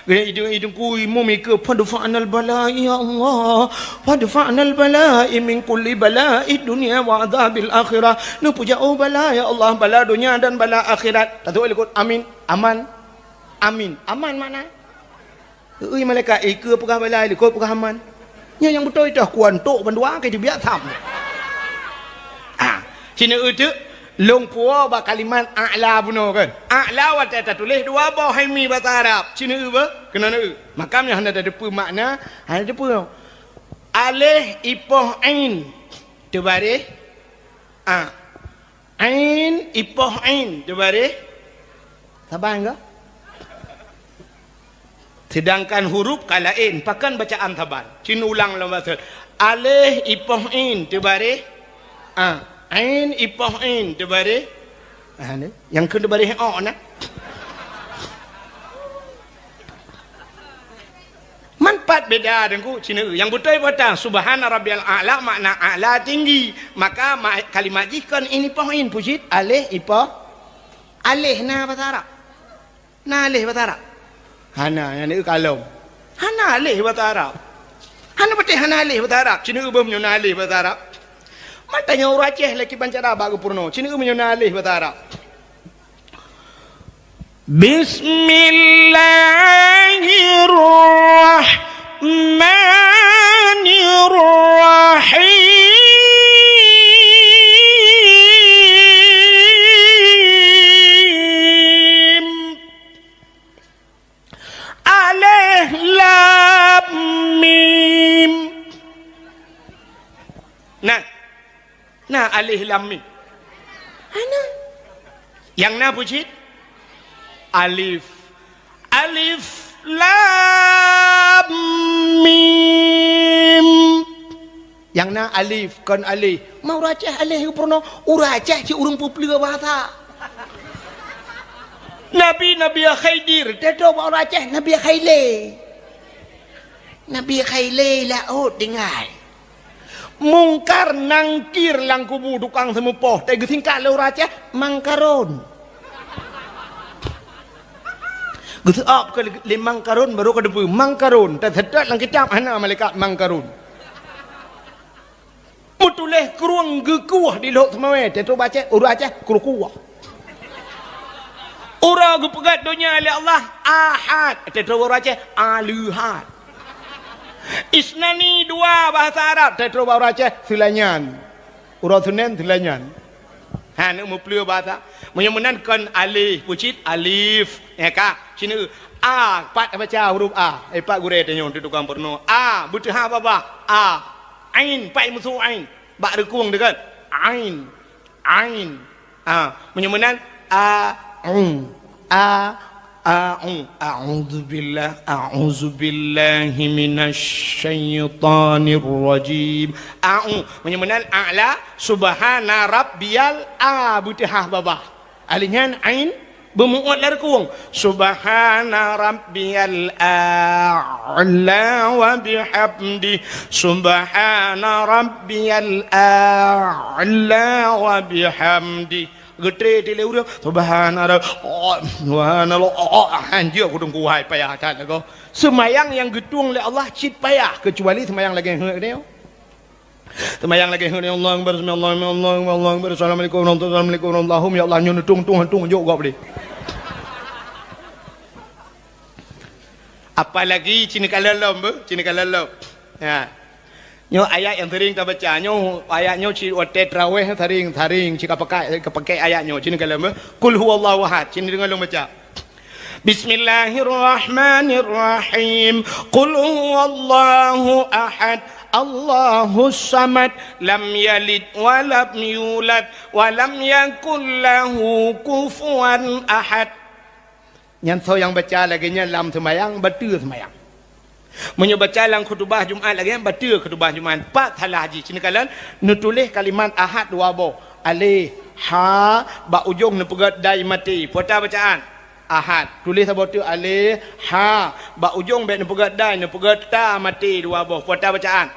Idung-idung kui mumike fadfa'nal bala ya Allah. Fadfa'nal bala min kulli bala'i dunya wa adzabil akhirah. Neupeujak oh bala ya Allah, bala donya dan bala akhirat. Tatuek likot amin, aman. Amin. Aman makna Ui malaikat, eh, keu peugah bala, likot peugah aman. Nyoe nyang beutôi toh kuantok bandua ke dibiak tham. Ah, sineuk teuk lôn puwoe bak kalimat a'la bunoe kan. A'la watée tatuléh dua boh hai mi basa Arab. Sineuk beuh, keunoe na eu. Makam nyoe hana tateupeue makna, hana tateupeue. Aleh ipoh ain teubareh a. Ain ipoh ain teubareh saban ka? Sedangkan huruf ka laén, pakon bacaan saban? Cit ulang lom bacut. Aleh ipoh ain teubareh a. Ain ipoh ain teubareh a. Nyang keu teubareh o na. Man pat beda Teungku, sineuk. Nyang beutôi peue ta, subhana rabbiyal a'la makna a'la tinggi. Maka ma-, kalimat jih kon in ipoh in, peue cit? Aleh ipoh. Aleh na basa Arab? Na aleh basa Arab? Hana, nyang ni kalom. Hana aleh basa Arab. Hana beutôi hana aleh basa Arab. Sineuk beuh meunyoe na aleh basa Arab. Mata nyoe ureuëng Aceh lagi bancara bak geupeurunoe. Sineuk meunyoe na aleh basa Arab. Bismillahirrahmanirrahim. Alif Lam Mim. Nah, Na alif lam mim? Hana. Nyang na peue cit? Alif. Alif lam mim. Nyang na alif, kon alif. Ma ureuëng Aceh alif geupeurunoe. Ureuëng Aceh cit ureuëng peupleue bahasa. Nabi, Nabi Khidir, teutoe bak ureuëng Aceh, Nabi Khaile. Nabi Khaile laôt tinggai. Mungkar Nangkir lam kubu tukang seumeupoh, teugeusingkat lé ureuëng Aceh, Mangkaron. Geuseuab keu lé Mangkaron, barô ka teupeue Mangkaron, teuseutôt lam kitab hana malaikat Mangkaron. Meutuléh krueng geukueh di Lhok Seumawé, teutoe bak Aceh, ureuëng Aceh, krueng kueh. Uroe geupeugét donya lé Allah, Ahad, teutoe ureuëng Aceh, Aleuhad. Isnani, dua, bahasa Arab. Teutroh bak ureuëng Aceh, seulanyan. Uroe Senin, seulanyan. Ha, neuk meupleue bahasa. Meunyoe meunan kon alif, peucit alif. Ya ka? Cina a, pat baca huruf a. Eh, pat gurée tanyoe di tukang peurunoe. A, beuteuhah babah. A. Ain, pat musoh ain. Bak reukong dekat. Ain. Ain. Ah, meunyoe meunan, a, u, a, a, u. A'udzubillah, a'udzubillahi minasy syaithanir rajim. A, u. Meunyoe meunan, a'la, subhana rabbiyal a, beuteuhah babah. Alif nyan ain, beumuot lam reukong. Subhana rabbiyal a'la wa bihamdi. Subhana rabbiyal a'la wa bihamdi. Geutré ti lé ureuëng, subhana rabb-, oh, subhanallah, oh, oh, anjeuet kudung kuhai payah that lagoe. Seumayang nyang geutueng lé Allah cit payah, keucuali seumayang lagée heuet nyoe. Seumayang lagée heuet nyoe, Allahu Akbar, sami Allahu liman, Allahu Akbar, Allahu Akbar, assalamualaikum warahmatullahi wabarakatuh, assalamualaikum warahmatullahi wabarakatuh, ya Allah, nyoe neutueng-tueng hantu jok gob lé. Apalagi cina kalon lom, beuh, cina kalon lom. Ya. Nyoe ayat nyang sering tabaca. Nyoe ayat nyoe cit watée traweh sering, sering cit kapakai, kapakai ayat nyoe. Cit kalon, eh. Qul huwallahu ahad. Cit deungoe lôn baca. Bismillahirrahmanirrahim. Qul huwallahu ahad. Allahus samad. Lam yalid wa lam yulad. Wa lam yakul lahu kufuwan ahad. Nyan soe nyang baca lagée nyan lam seumayang, bateue seumayang. Meunyoe baca lam khutubah Jumat lagée nyan, bateue khutubah Jumat. Pat salah jih, cit neukalon, neutuléh kalimat ahad dua boh. Alif, ha, bak ujong neupeugét dai maté. Peue ta bacaan? Ahad. Tuléh saboh teuk alif, ha, bak ujong bék neupeugét dai, neupeugét ta maté dua boh. Peue ta bacaan?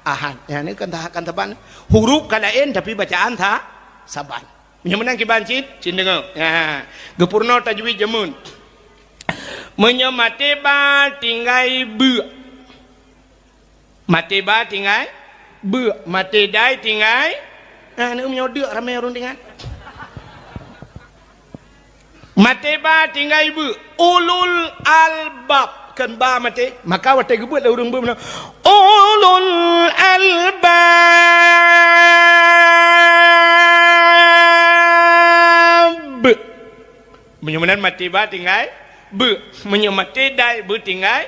Ahad. Nyan kan ta-, kan saban. Huruf ka laén, tapi bacaan sa-, saban. Meunyoe meunan kiban cit, cit deungoe. Ha. Geupeurunoe tajwid jameun. Meunyoe maté ba tinggai beuk. Maté ba tinggai beuk. Maté dai tinggai. Nah, aneuk meunyoe deuk ramé ureuëng tinggai. Maté ba tinggai beuk. Ulul albab. Kan ba maté. Maka watée geubeuet lé ureuëng beuk meunan. Ulul albab. Meunyoe meunan maté ba tinggai beuk. Meunyoe maté dai beuk tinggai.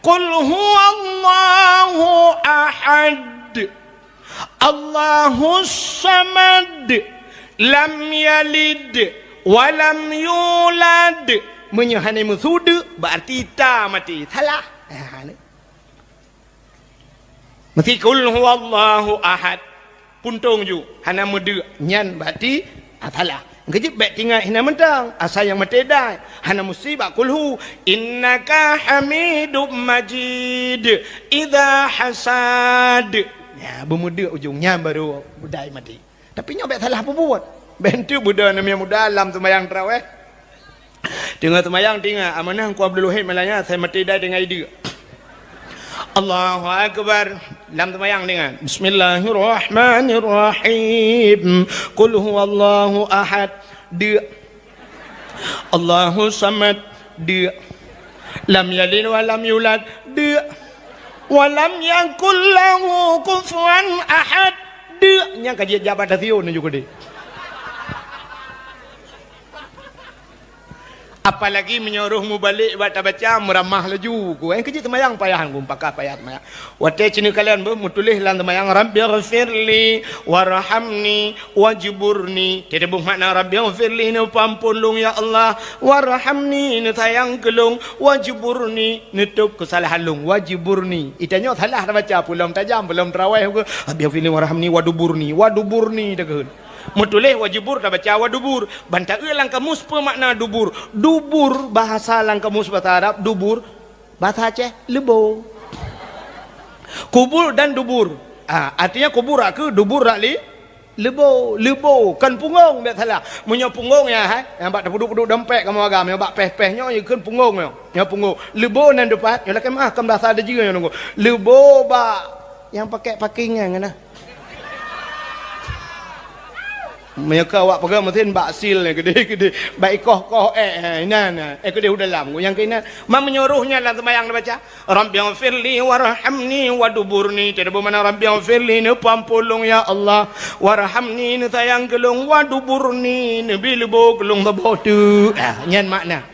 Qul huwallahu ahad. Allahus samad. Lam yalid wa lam yulad. Meunyoe hana meusu deuk, berarti ta maté. Salah. Ha, ni. Meusti qul huwallahu ahad. Puntông ju, hana meudeuk. Nyan berarti, ah, salah. Keujeuet bék tinggai hina mantong, asai nyang maté dai. Hana meusti bak kulhu. Innaka hamidum majid. Idza hasad. Ya, beumeudeuk ujong nyan baru dai maté. Tapi nyoe bék salah peubuet. Bék enteuk beudoh aneuk muda lam seumayang tarawih. Teungoh seumayang tingat, amanah Teungku Abdul Wahid malam nyan, asai maté dai tinggai deuk. Allahu Akbar. Lam seumayang tingat. Bismillahirrahmanirrahim. Qul huwallahu ahad. Deuk. Allahu samad. Deuk. Lam yalid wa lam yulad. Deuk. Wa lam yakul lahu kufuwan ahad. Deuk. Nyang ka jeuet jabat dah siôn nyoe keudeh. Apalagi meunyoe roh mubalek bak tabaca, meuramah laju. Ku, eh, keujeuet seumayang payah, ku, pakah payah seumayang. Watée cit neukalon beuh meutuléh lam seumayang, "Rabbighfirli warhamni wajburni." Teudeubeuh makna, "Rabbighfirli," neupeuampôn lôn, ya Allah, "warhamni," neusayang keu lôn, "wajburni," neutôb keusalahan lôn, "wajburni." Itanyoe salah tabaca, peulom tajam, peulom tarawih, "Rabbighfirli warhamni waduburni," waduburni takheun. Meutuléh wajibur tabaca wadubur. Ban taeu lam kamus peue makna dubur. Dubur, bahasa lam kamus bahasa Arab, dubur, bahasa Aceh, leubo. Kubur dan dubur. Ah, artinya kubur rak keu, dubur rak li-, leubo, leubo, kon punggong, biasalah. Meunyoe punggong ya, hai, nyang bak tapeuduek-peuduek dompet kamoe agam, nyang bak péh-péh nyoe, ya kon punggong nyoe. Nyoe punggong. Leubo nan depan, nyoe lakée meuah, kon bahasa Dejeu nyoe nunggu. Leubo bak nyang pakai paking nyan, nah. Meunyoe ka awak peugah meusen bak sil, keudeh-keudeh, bak ikoh-koh, eh, eh, inan, eh, keudeh u dalam, nyang keunan. Man meunyoe roh nyan lam seumayang neubaca, "Rabbighfirli warhamni waduburni." Teudeubeu makna Rabbighfirli, neupeuampôn lôn ya Allah, warhamni, neusayang keu lôn, waduburni, neubi leubo keu lôn saboh teuk. Ah, nyan makna.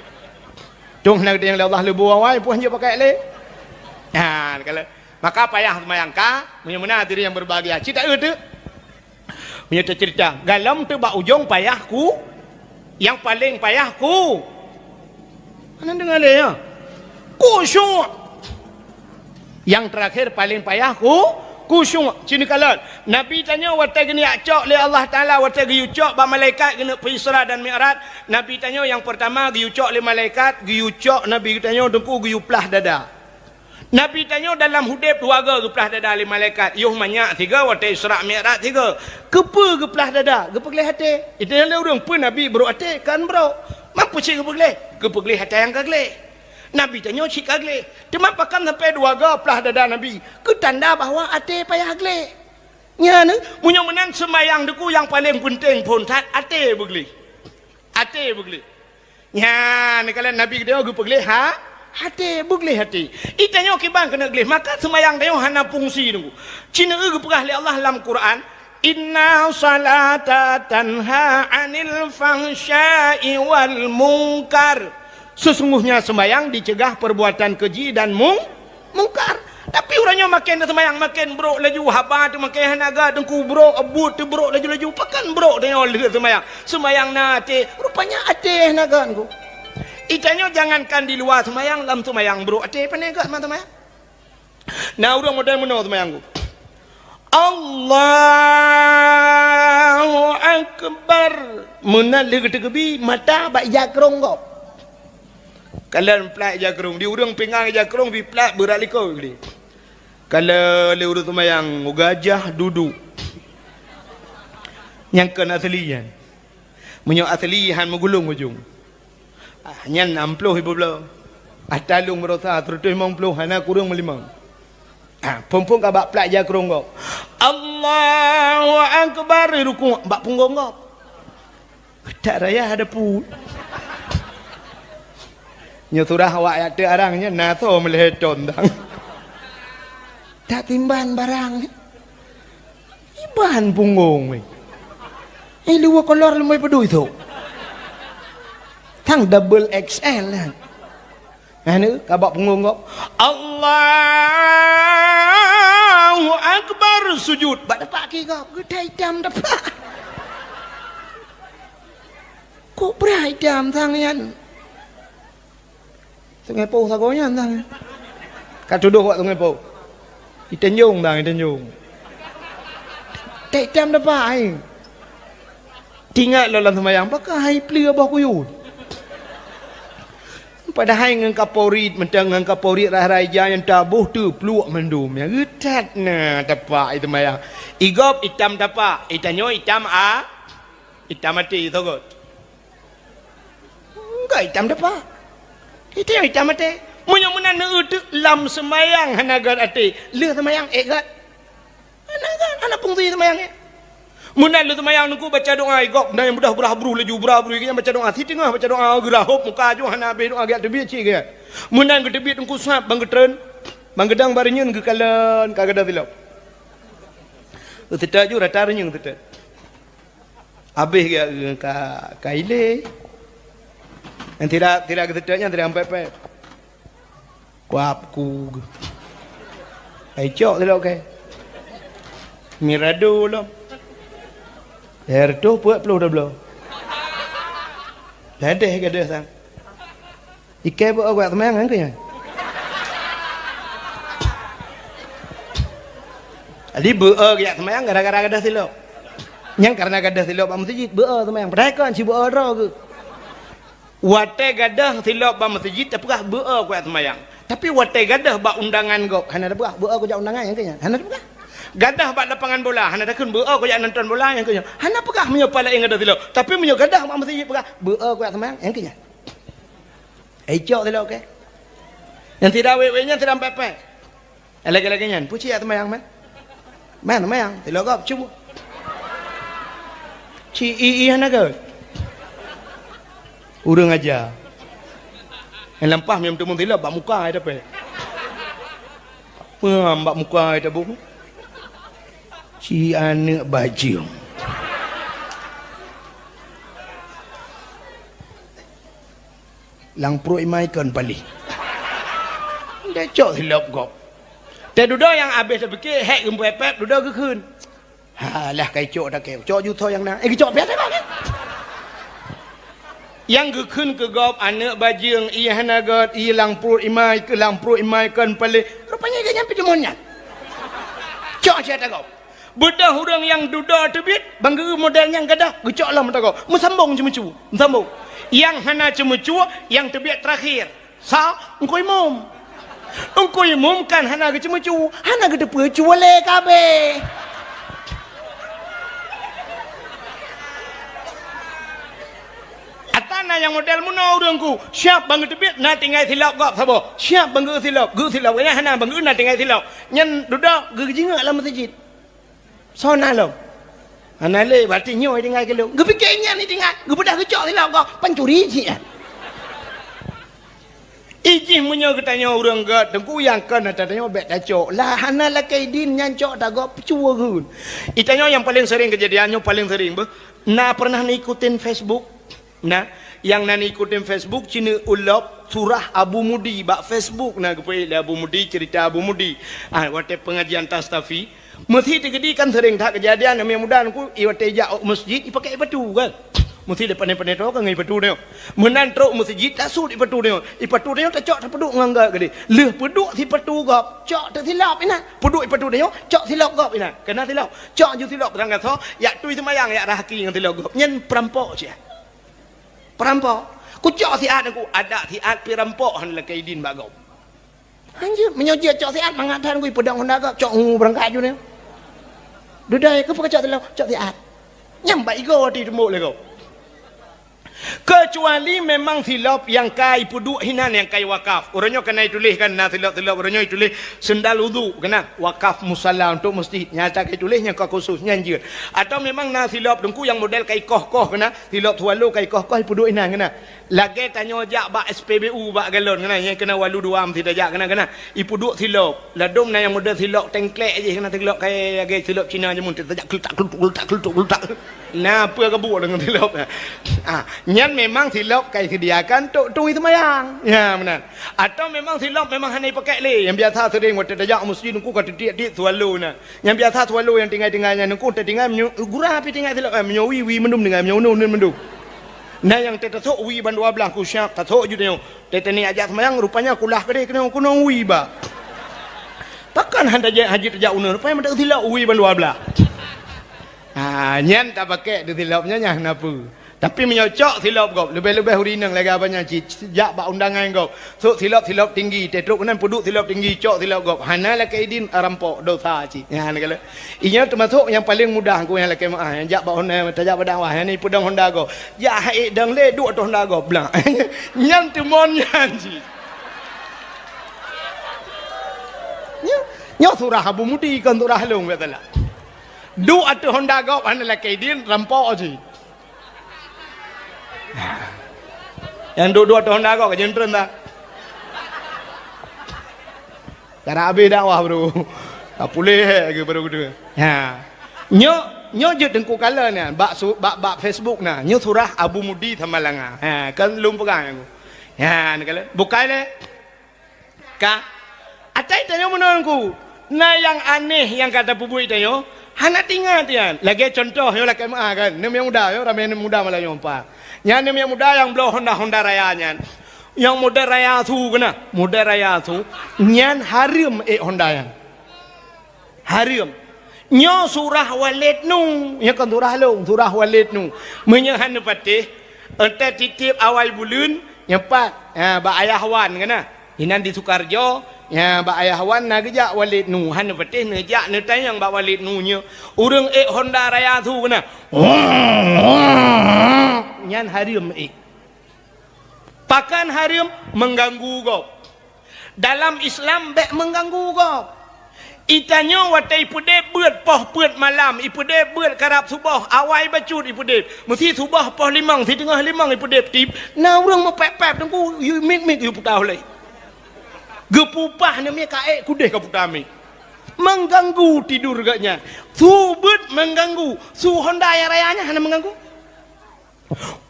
Tueng na geutanyoe lé Allah leubo awai, puih jeuet pakai lé. Ha, kalau maka payah seumayang ka, meunyoe meunan hadirin yang berbahagia. Cit taeu teuk. Meunyoe teuceurita, galom teuk bak ujong payah ku, nyang paleng payah ku. Hana deungoe lé, ya. Khusyuk. Nyang teurakhir paleng payah ku, khusyuk. Cit neukalon. Nabi tanyoe watée geuniyak cok lé Allah Taala, watée geuyue cok bak malaikat geuneuk peuisra dan mi'raj. Nabi tanyoe nyang peurtama geuyue cok lé malaikat, geuyue cok Nabi tanyoe teungku geuyue plah dada. Nabi tanyoe dalam udeb dua goe geuplah dada lé malaikat, yoh manyak sigoe watée Isra Mi'raj sigoe. Keupeue geuplah dada? Geupeugleh até. Itanyong lé ureuëng, "Peue Nabi brok até?" Kan brok. Man peue cit geupeugleh? Geupeugleh atra nyang ka gleh. Nabi tanyoe cit ka gleh. Teuma pakon sampai dua goe plah dada Nabi? Keu tanda bahwa até payah gleh. Nyan, meunyoe meunan seumayang teungku nyang paleng peunteng phon that até beugleh. Até beugleh. Nyan, kalon Nabi geutanyoe geupeugleh ha, até, beugleh até. Itanyoe kiban keuneuk gleh, maka seumayang tanyoe hana fungsi teungku. Cit neueu geupeugah lé Allah lam Quran, "Inna salata tanha 'anil fahsya'i wal munkar." Sesungguhnya seumayang dicegah perbuatan keji dan mung-, mungkar. Tapi uroe nyoe maken seumayang maken brok laju, haba teuh maken hana gét, teungku brok, buet teuh brok laju-laju, pakon brok tanyoe lheueh seumayang. Seumayang na até, rupanya até hana gét teungku. Itanyoe jangankan di luwa seumayang, lam seumayang brok até, pane gét man seumayang. Na ureuëng model meunoe seumayang teungku. Allahu Akbar. Meunan lheueh geuteukeubi, mata bak ija krong gob. Kalon plat ija krong, di ureuëng pingan ija krong, di plat beurat likot gleh. Kalon lé ureuëng seumayang, gajah dudu. Nyang kon asli nyan. Meunyoe asli han meugulong ujong. Ah, nyan nam ploh ibu bloe. Ata lôn meurosa seratus limong ploh, hana kureueng meulimong. Ah, phon-phon ka bak plat ija krong gob. Allahu Akbar, rukuk bak punggong gob. Tak raya ada pun. Nyoe surah awak yak teuk arang nyan na soe meulhèe thon dang. Tak timban barang. Iban punggong weh. Eh, luwa kolor leumai peudui tu. Tang double X L kan. Nah, ni ka bak punggong gob. Allahu Akbar, sujud. Bak tapak kaki gob. Geutai itam tapak. Kok brat itam sang nyan? Sungai Poh sagoe nyan sang. Ka tudoh wak Sungai Poh. Itanjong sang, itanjong. Tek itam dapat ai. Tingat lom lam seumayang, pakon hai pleue boh kuyuet. Padahai ngon kaporit, mantong ngon kaporit rhah-rhah ija nyang taboh teupluek mandum. Nyang geutat na tapak i seumayang. Igob itam tapak, itanyoe itam a, itam até sogot. Enggak itam depa. Itu nyang itam até. Meunyoe meunan neueu teuk lam seumayang hana gét até, lheueh seumayang ék gét. Hana gét, hana fungsi seumayang ék. Meunan lheueh seumayang teungku baca doa igob, na nyang beudoh brah bruh laju brah bruh, nyang baca doa siteungoh baca doa geurahop muka aju hana habéh doa gét teubiet cit gét. Meunan geuteubiet teungku sab bang geutreun, bang geudang bak reunyeun geukalon ka gadoh silop. Seutôt ju rata reunyeun seutôt. Habéh geuh ka, ka ilée. Nyang tidak, tidak geuseutôt nyan tidak ampék-pék. Kuab ku geuh. Ai cok silop kée. Mirado lom. Lhèe reutôh peuet ploh tabloe. Ladeh gadoh sang. Ikée beu-o geujak seumayang nyan keuh nyan. Jadi beu-o geujak seumayang gara-gara gadoh silop. Nyang kareuna gadoh silop bak meuseujid, beu-o seumayang. Padahai kon ci beu-o droe geuh. Watée gadoh silop bak meuseujid tapeugah beu-o geujak seumayang. Tapi watée gadoh bak undangan gob, hana tapeugah beu-o geujak undangan nyan keuh nyan. Hana tapeugah. Gadoh bak lapangan bola, hana takheun beu-o geujak nonton bola nyan keuh nyan. Hana peugah meunyoe pala ingat gadoh silop. Tapi meunyoe gadoh bak meuseujid peugah beu-o geujak seumayang nyan keuh nyan. Ai cok silop kée. Nyang tidak wék-wék nyan tidak ampék-pék. Lagée-lagée nyan, peue cit jak seumayang man? Man seumayang, silop gob cuba. Ci i i hana gét. Ureuëng aja. Nyang lampah meuteumé silop bak muka ai dapet. Peue bak muka ai taboh. Ci aneuëk bajeueng. Lam pruet imai kon paléh. Dacok silop gob. Teududoe nyang abéh teupike hék geupepet dudoe geukheun. Ha lah kai cok takeu. Cok jutho nyang na. Eh geucok piah takeu. Nyang geukheun keu gob aneuëk bajeueng ié hana gét ié lam pruet imai keu lam pruet imai kon paléh. Rupanya geuh nyang peuteumon nyan. Cok siat takeu. Beudôh ureuëng nyang dudoe teubiet, bang geu model nyang gadah, geucok lom meutakok. Meusambong ceumeucue, meusambong. Nyang hana ceumeucue, nyang teubiet teurakhir. Sa, Engku Imum. Engku Imum kan hana geuceumeucue, hana geuteupeue cue lé kabeh. Ata na nyang model meunoe ureuëng ku, siap bang geuteubiet na tinggai silop gob saboh. Siap bang geu silop, geu silop. Nyang hana bang geu na tinggai silop. Nyan dudoe geujingeuk lam meuseujid. Soe na lom? Hana lé, berarti nyoe tinggai keu lôn. Geupike nyan tinggai, geupeudah geucok silop gob, pancuri cit nyan. Ijih meunyoe geutanyoe ureuëng gét, teungku nyang kon ata tanyoe bék tacok. Lah hana lakée idin nyan cok tagob cue geuh. Itanyoe nyang paleng sering keujadian nyoe paleng sering beuh. Na pernah neuikutin Facebook? Nah, nyang na neuikutin Facebook, ci neuulop surah Abu Mudi bak Facebook na geupeuék lé Abu Mudi, cerita Abu Mudi. Ah, watée pengajian Tastafi, meusi teugeudi kan sering that keujadian, aneuk muda nyoe ku, i watée jak u meuseujid, ipakée ipatu kan. Meusi lé pané-pané toe ka ngon ipatu nyoe. Meunan trok meuseujid, tasut ipatu nyoe. Ipatu nyoe tacok tapeuduek ngon gét geude. Lheueh peuduek sipatu gob, cok teusilop inan. Peuduek ipatu nyoe, cok silop gob inan. Keunan silop. Cok ju silop beurangkasoe, yak tui seumayang, yak rahaki ngon silop gob. Nyan peurampok cit. Peurampok. Kucok siat ku, adak siat pirampok han lakée idin bak gob. Hanjeuet, meunyoe jeuet cok siat mangat that ku ipeudong honda gob, cok ngu beurangkat ju nyoe. Dudai, keupeue kacok silop? Cok siat. Nyang bak igo ti teumbok lé gob. Keucuali memang silop nyang ka ipeuduek hinan nyang ka iwakaf. Uroe nyoe kana ituléh kan na silop-silop uroe nyoe ituléh sendal udhu keunan wakaf musala untuk meuseujid. Nyata ka ituléh nyang ka khusus nyan jeuet. Atau memang na silop teungku nyang model ka ikoh-koh keunan, silop swallow ka ikoh-koh ipeuduek hinan keunan. Lagée tanyoe jak bak S P B U bak galon keunan, nyang keunan walu dua meusi tajak keunan, keunan. Ipeuduek silop. Ladom na nyang model silop tengklek jih keunan, silop kaya lagée silop Cina jameun tajak klutak klutuk klutak klutuk klutak. Na peue geubuek deungon silop. Ah, nyan memang silop ka iseudiakan tok tui seumayang. Ya, meunan. Atau memang silop memang hana ipakék lé. Nyang biasa sering watée tajak meuseujid nungku ka titiek-tiek swallow na. Nyang biasa swallow nyang tinggai-tinggai nyan nungku tatinggai meunyoe gura pi tinggai silop, eh, meunyoe wie, wie mandum tinggai, meunyoe uneun, uneun mandum. Na nyang teutasok wie ban dua blaih kusiab tasok ju tanyoe. Teuh-teuh ni ajak seumayang rupanya kulah keudeh keunong kunong wie ba. Pakon han tajak haji tajak uneun rupanya meudak silop wie ban dua blaih. Ha, nyan tapakék teuh silop nyan nyang na peue. Tapi meunyoe cok silop gob, leubeh-leubeh ureuëng inong lagée abang nyan cit, jak bak undangan gob. Sok silop-silop tinggi, teuh trok keunan peuduek silop tinggi, cok silop gob. Hana lakée idin rampok dosa cit. Nyan kala. Inyoe teumasok nyang paleng mudah ku nyang lakée meuáh, nyang jak bak honda, tajak bak dakwah, nyang ipeudong honda gob. Jak hai dong lé duek ateueh honda gob blang. Nyan teumon nyan cit. Nyoe, nyoe surah Abu Mudi kon surah lôn biasalah. Duek ateueh honda gob hana lakée idin rampok cit. Nyang duek-duek ateueh honda gob ka jeuet treun dah. Cara habéh dakwah baru. Ka puléh lagée baru geudeue. Ha. Nyoe, nyoe jeuet teungku kala nyan bak su, bak, bak Facebook na. Nyoe surah Abu Mudi Samalanga. Ha, kan lôn peugah nyan. Ha, ni kala. Bukai lé. Ka. Atai tanyoe meunan ku. Na nyang aneh nyang ka tapeubuet tanyoe. Hana tingat nyan. Lagée contoh nyoe lakée meuáh kan. Neumiang muda nyoe ramé neumiang muda malam nyoe empat. Nyan neumiang muda nyang bloe honda-honda raya nyan. Nyang model raya su keunan, model raya su, nyan hareuem ék honda nyan. Hareuem. Nyoe surah Walid Nu, nyoe kon surah lôn, surah Walid Nu. Meunyoe hana patéh, entat tieb-tieb awai buleuen, nyoe pat, ha, bak Ayah Wan keunan. Inan di Sukarjo, ha, bak Ayah Wan na geujak Walid Nu, hana patéh neujak neutanyong bak Walid Nu nyoe. Ureuëng ék honda raya su keunan. Nyan hareuem ék. Pakon hareuem? Mengganggu gob. Dalam Islam bék mengganggu gob. Itanyoe watée ipeudeb beuet poh peuet malam, ipeudeb beuet karab suboh, awai bacut ipeudeb. Meusi suboh poh limong, siteungoh limong ipeudeb tib, na ureuëng meupép-pép teungku, yue mik-mik yue puta ulée. Geupupah neumie ka ék kudeh ka puta mik. Mengganggu tidur geuh nyan. Su beuet mengganggu, su honda nyang raya nyan hana mengganggu.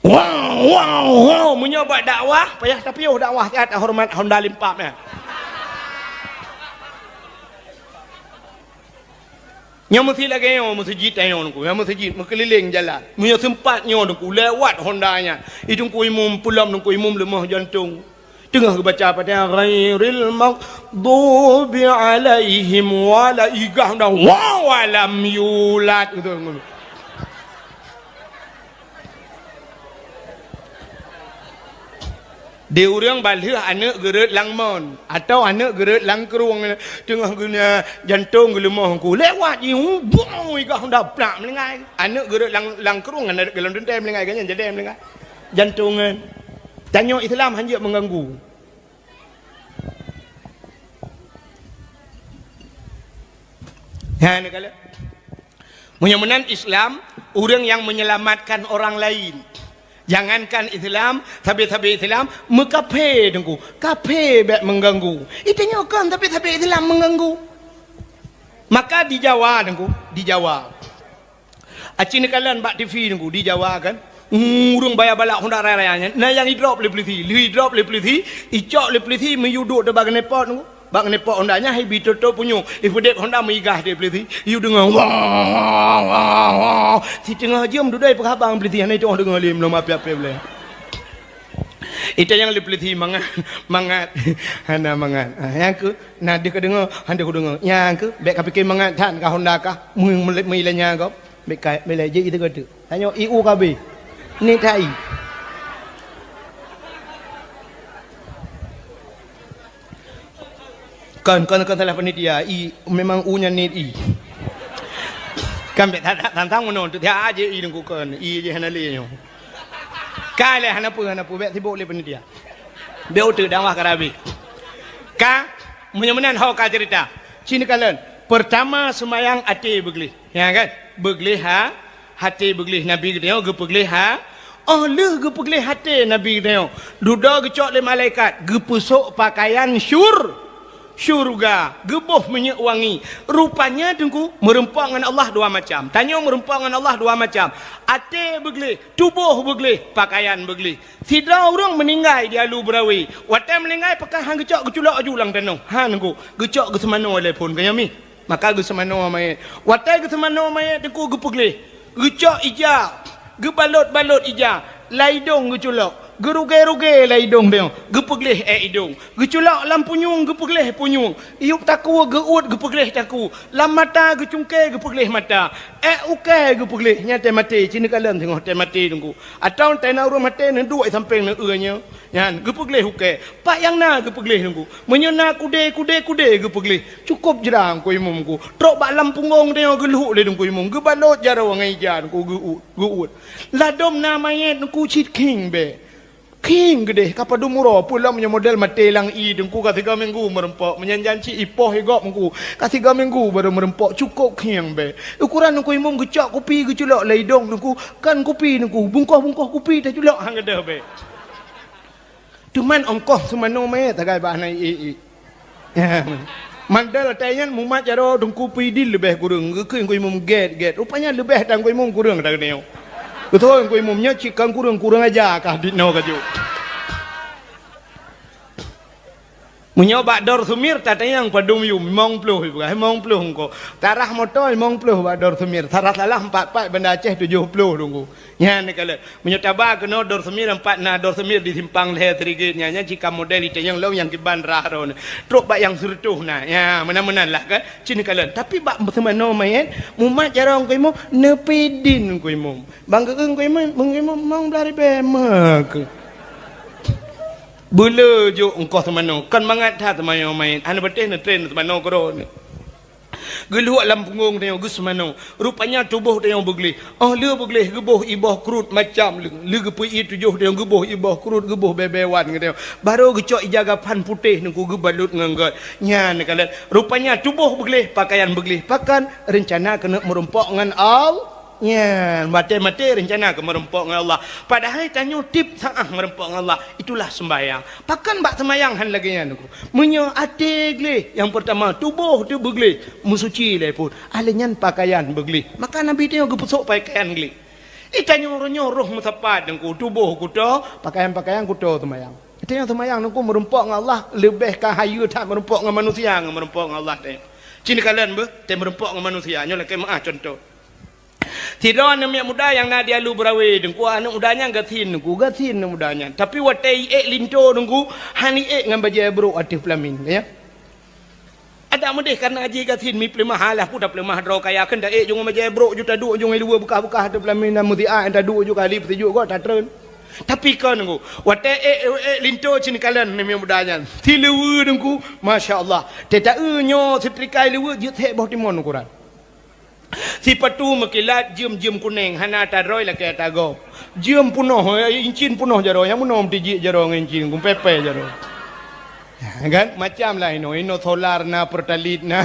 Wow, wow, wow. Meunyoe bak dakwah, payah tapiôh dakwah siat horeumat honda limpap nyan. Nyoe meusi lagée nyoe meuseujid tanyoe teungku, nyoe meuseujid meukeulileng jalan. Meunyoe seumpat nyoe teungku lewat honda nyan, i teungku imum peulom teungku imum leumoh jantong. Teungoh geubaca Fatihah, "Ghairil maghdubi alaihim wala-," igah dah, "Wa walam yulad." Gitu. Di ureuëng balheueh aneuëk geureuet lam mon, atawa aneuëk geureuet lam krueng, teungoh geuneuk jantong geuleumoh teungku, lewat jih, bong, igah dah plak meulinggai. Aneuëk geureuet lam, lam krueng, aneuëk geulon teuntée meulinggai, geuhnyan jadée meulinggai. Jantong nyan. Tanyoe Islam hanjeuet mengganggu. Nyan kala. Meunyoe meunan Islam, ureuëng nyang menyelamatkan orang lain. Jangankan Islam, sabe-sabe Islam, meukafé teungku. Kafé bék mengganggu. Itanyoe kon sabe-sabe Islam mengganggu. Maka di Jawa teungku, di Jawa. Aci neukalon bak T V teungku, di Jawa kan. Ureuëng baya balak honda raya-raya nyan, na nyang idrop lé peulisi, lheueh idrop lé peulisi, icok lé peulisi miyuduek teuh bak knalpot teungku. Bak knalpot honda nyan hai bi toto punyueng, ipeudeb honda meigah di peulisi. Yue deungoe, wah, wah, wah, wah. Siteungoh jeuem dudoe peugah bang peulisi hana itoh deungoe lé meulom api-api boleh. Ita nyang lé peulisi mangat, mangat, hana mangat. Ah, nyang keu, na deuh ka deungoe, han deuh ka deungoe. Nyang keu, bék ka pike mangat that ka honda kah, meuilanya gob. Bék ka, bék lé jih itu kata. Tanyoe I U K B. Ni tai. Kon, kon, kon salah panitia. I, memang U nyan nit I. Kan bék that, that, tantang meunoe tu tiap aja I nungku kon. I je hana lé nyoe. Ka lé hana peue, hana peue. Bék sibuk lé panitia. Bék uteuk dakwah ka rabi. Ka, meunyoe meunan ho ka cerita. Cina kalon. Pertama, semayang até beugleh. Ya kan? Beugleh ha, até beugleh Nabi geutanyoe geupeugleh ha. Oh lheueh geupeugleh até Nabi geutanyoe, dudoe geucok lé malaikat, geupeusok pakaian syur-, syurga, geuboh minyeuk wangi. Rupanya teungku, meurumpok ngon Allah dua macam. Tanyoe meurumpok ngon Allah dua macam. Até beugleh, tuboh beugleh, pakaian beugleh. Sidroe ureuëng meuninggai di Alu Beurawe. Watée meuninggai pakon han geucok geuculok aju lam tanoh. Han teungku, geucok geuseumanoe lé phon keunyami. Maka geuseumanoe manyét. Watée geuseumanoe manyét teungku geupeugleh, geucok ija, geubalot-balot ija, lam idong geuculok, geurugée-rugée lam idong teungoh, geupeugleh ék idong, geuculok lam punyueng geupeugleh punyueng, yup takue geuuet geupeugleh takue, lam mata geucungké geupeugleh mata, ék ukée geupeugleh, nyan tée maté, cina kalon teungoh tée maté teungku. Atawa tée na ureuëng maté neuduek sampéng neueu nyoe. Nyan geupeugleh ukée. Pat nyang na geupeugleh teungku. Meunyoe na kudé, kudé, kudé geupeugleh. Cukôp jra teungku imum teungku. Trok bak lam punggong teungoh geulhok lé teungku imum. Geubalot jaroe ngon ija teungku geuuet, geuuet. Ladôm na manyét teungku cit khieng bée. Khieng geudeh ka padum uroe. Peue lom nyoe model maté lam ie teungku ka sigoe minggu meurumpok. Meunyan janci ipoh igop teungku. Ka sigoe minggu barô meurumpok. Cukôp khieng bée. Ukuran teungku imum geucok kupi geuculok lam idong teungku. Kon kupi teungku. Bungkoh-bungkoh kupi taculok han geudoh bée. Teuma ongkoh seumanoe manyét sagai bah na ie-ie. Mandal atai nyan mumat jaroe teungku peue idin leubeh kureueng. Geukheun teungku imum gét-gét. Rupanya leubeh tan teungku imum kureueng tan geutanyoe. Beutôi teungku imum nyoe cit kon kureueng, kureueng aja kah dit noe ka jok. Meunyoe bak Dor Sumir tatanyong padum yum, limong ploh ipeugah, limong ploh engko. Tarah moto limong ploh bak Dor Sumir, tarah salah empat-empat Banda Aceh tujoh ploh teungku. Nyan neukalon. Meunyoe taba keunoe Dor Sumir, empat na Dor Sumir di simpang lhée Sirigit nyan, nyan cit ka model itanyong lom nyang kiban rah droeneuh. Trok bak nyang sireutôh na. Nya, meunan-meunan lah kan. Cit neukalon. Tapi bak seumanoe manyét, mumat jaroe teungku imum, neupidin teungku imum. Bang geueung teungku imum, teungku imum mong blah ribée meukeue. Beuleu jok ongkoh seumanoe, kon mangat that seumanoe manyét. Hana patéh neutren seumanoe keudroe. Geuluek lam punggong tanyoe geuseumanoe. Rupanya tuboh tanyoe beugleh. Óh lheueh beugleh geuboh iboh kruet macam leueng. Lheueh geupeu-ie tujoh tanyoe geuboh iboh kruet, geuboh bèe-bèe wan geutanyoe. Barô geucok ija gapan putéh Teungku geubalot ngon göt. Nyan kalon. Rupanya tuboh beugleh, pakaian beugleh. Pakon? Reuncana keuneuk meurumpok ngon Allah. Nyan, maté-maté reuncana keu meurumpok ngon Allah. Padahai tanyoe tiep saát meurumpok ngon Allah. Itulah seumbahyang. Pakon bak seumbahyang hán lagèe nyan Teungku? Meunyoe até gleh, nyang peurtama tuboh teuh beugleh, meusuci lé phon. Alèh nyan pakaian beugleh. Maka Nabi tanyoe geupeusok pakaian gleh. Di tanyoe uroe nyoe roh meusapat Teungku, tuboh kuto, pakaian-pakaian kuto seumbahyang. Di tanyoe seumbahyang Teungku meurumpok ngon Allah leubeh ka hayeue that meurumpok ngon manusia ngon meurumpok ngon Allah tanyoe. Ci neukalon beuh, teuh meurumpok ngon manusia, nyoe lakèe meu'ah cuntoh. Sidroe aneuk miet muda nyang na di Alue Beurawe Teungku, aneuk muda nyan gasien Teungku, gasien aneuk muda nyan. Tapi watèe iék linto Teungku, hana iék ngon bajèe brôk ateueh peulamin, ya. Adak meudeh kareuna jih gasien mi peuleumah alah pun tapeuleumah droe kaya kheun taék ju ngon bajèe brôk ju taduek ju ngon luweue beukah-beukah ateueh peulamin dan meusiat taduek ju kali peusijuek goe tatreun. Tapi kon Teungku, watèe ék, ék linto ci neukalon aneuk miet muda nyan. Siluweue Teungku, masya Allah. Teuh taeu nyoe seutrikai luweue jeuet sép boh timon ukuran. Sipatu meukilat jeuem-jeuem kunéng, hana tarôi lakèe ata gob. Jeuem punoh, eh, incin punoh jaroe, nyang meunoe meutijik jaroe ngon incin, gumpepé jaroe. Kan? Macam lah inoe, inoe solar na, Pertalite na,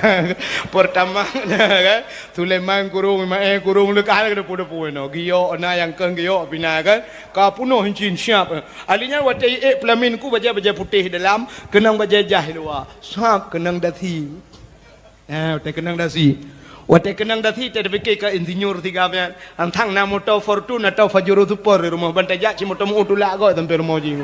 Pertamax na, kan? Sulaiman kurong, Maé kurong, leukah lagèe depu-depu inoe. Giok na, nyang keu giok pih na, kan? Ka punoh incin siap. Ahli nyan watèe iék peulamin Teungku bajèe-bajèe putéh dalam, keunong bajèe jaih luwa. Sab keunong dasi. Eh, watèe keunong dasi. Watèe keunong dasi, teuh tapike keu insinyur sigam nyan. Antang na moto Fortuner atau Pajero Sport di rumoh. Ban tajak cit moto meu tulak goe sampoe rumoh jih.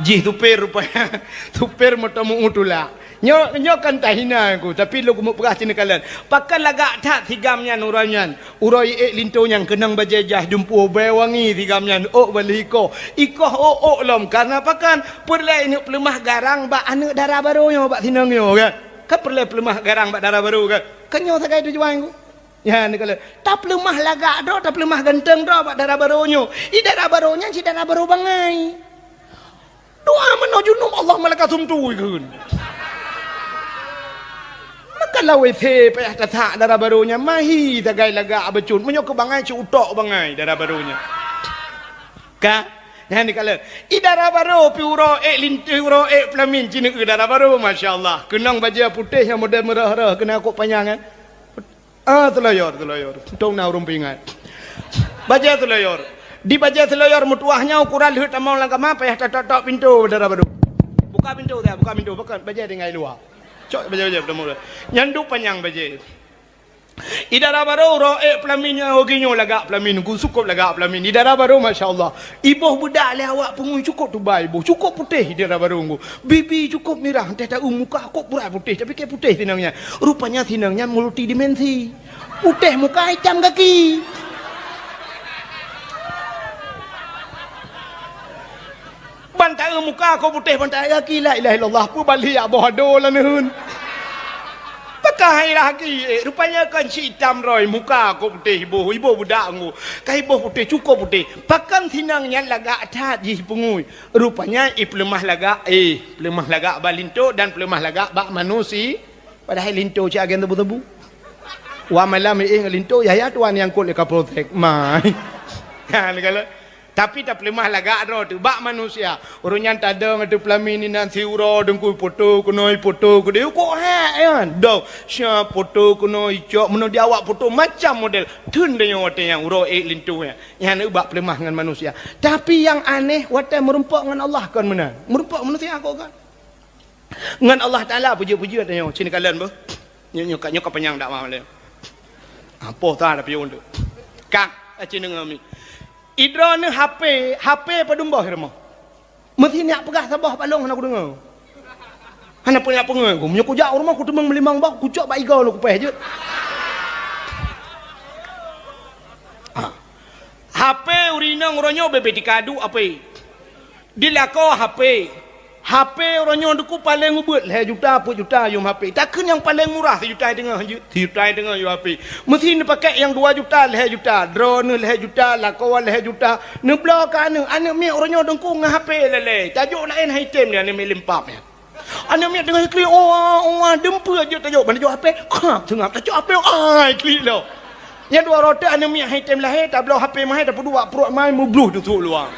Jih supir rupanya. Supir moto meu tulak. Nyoe, nyoe kan tahina Teungku, tapi lôn keumeung peugah ci neukalon. Pakon lagak that sigam nyan uroe nyan. Uroe iék linto nyan keunong bajèe jaih dumpeue bèe wangi sigam nyan ôk baleue ikoh. Ikoh ôk-ôk lom, kareuna pakon? Peureulèe ineuk peuleumah garang bak aneuk dara barô nyoe bak sinong nyoe, kan? Kan peureulèe peuleumah garang bak dara barô, kan? Kan nyoe sagai tujuan Teungku. Nyan neukalon. Tapeuleumah lagak droe, tapeuleumah ganteng droe bak dara barô nyoe. Di dara barô nyan cit dara barô bangai. Doa meunoe junub Allah malaikat sumtu ikheun. Maka lawét he payah tasak dara barô nyan mahi sagai lagak bacut. Meunyoe keu bangai cit utok bangai dara barô nyan. Ka? Nyan neukalon. Di dara barô pih uroe ék linto, uroe ék peulamin ci neueu dara barô, masya Allah. Keunong bajèe putéh nyang model meurah-rah, keunong kok panyang, eh. Ah, seulaweuet, seulaweuet. Untung na ureueng peuingat. Bajèe seulaweuet. Di bajèe seulaweuet meutuwah nyoe ukuran lheueh tamong lam kama payah tatok-tok pintoe dara barô. Buka pintoe dah, buka pintoe. Pakon bajèe tinggai luwa. Cok bajèe-bajèe tamong. Nyan duek panyang bajèe. Di dara barô uroe ék peulamin nyan, oh, geuh nyoe lagak peulamin, Teungku, cukôp lagak peulamin. Di dara barô, masya Allah. Iboh beudak lé awak peungui cukôp tubai iboh, cukôp putéh di dara barô Teungku. Bibi cukôp mirah, teuh taeu muka kok purai putéh, tapike putéh sinong nyan. Rupanya sinong nyan multidimensi. Putéh muka, itam gaki. Ban taeu muka kok putéh, ban taeu gaki, la ilaha illallah, peue bali jak boh ado lam neuheun. Pakon hai lagi, eh, rupanya kon cit itam roi, muka kok putéh iboh, iboh beudak Teungku. Ka iboh putéh, cukôp putéh. Pakon sinong nyan lagak that jih peungui. Rupanya ipeuleumah lagak, eh, peuleumah lagak bak linto dan peuleumah lagak bak manusi. Padahai linto cit agen tebu-tebu. Wah malam iék ngon linto, yah-yah tuan nyang kot lé Kapolsek. Mai. Ha, neukalon. Tapi tapeuleumah lagak droe teuh bak manusia. Ureueng nyan tadong ateueh peulamin inan siuroe Teungku, poto keunoe, poto keudéh, kok hek nyan. Dong, sia poto keunoe icok, meunoe di awak poto macam model. Theun deungoe watèe nyan uroe ék linto nyan. Nyan bak peuleumah ngon manusia. Tapi nyang aneh watèe meurumpok ngon Allah kon meunan. Meurumpok manusia kok kan. Ngon Allah Taala peujeuet-peujeuet nyoe, ci neukalon beuh. Nyoe, nyoe ka, nyoe ka panyang dakwah lé. Apoh ta da pion tu. Ka, aci deungoe mi. Idroeneuh H P, H P padum boh i rumoh. Meusi neujak peugah saboh bak lôn hana kudeungoe. Hana peue neujak peungeut ku. Meunyoe kujak u rumoh kuteumeung meulimong boh, kucok bak igoe lôn kupéh jeuet. Ha. H P ureueng inong uroe nyoe bèk-bèk tika duek H P. Di lakoe H P. H P uroe nyoe Teungku paleng ubeuet lhèe juta, peuet juta yum H P. Takheun nyang paleng murah sijuta teungoh jeuet, sijuta teungoh yum H P. Meusi neupakèk nyang dua juta, lhèe juta, droeneuh lhèe juta, lakoe lhèe juta. Neubloe keu aneuk, aneuk miet uroe nyoe Teungku ngon H P lé-lé. Tajok laén han item nyan aneuk miet leumpap nyan. Aneuk miet teungoh klik, "Oh, oh, oh," deumpeu jeuet tajok, ban tajok H P, khap, seungab, tajok H P, ai, klik lom. Nyan dua rot teuk aneuk miet hai tem lahé, tabloe H P meuhai, tapeuduek bak pruet mai, meubloh teusuk luwa.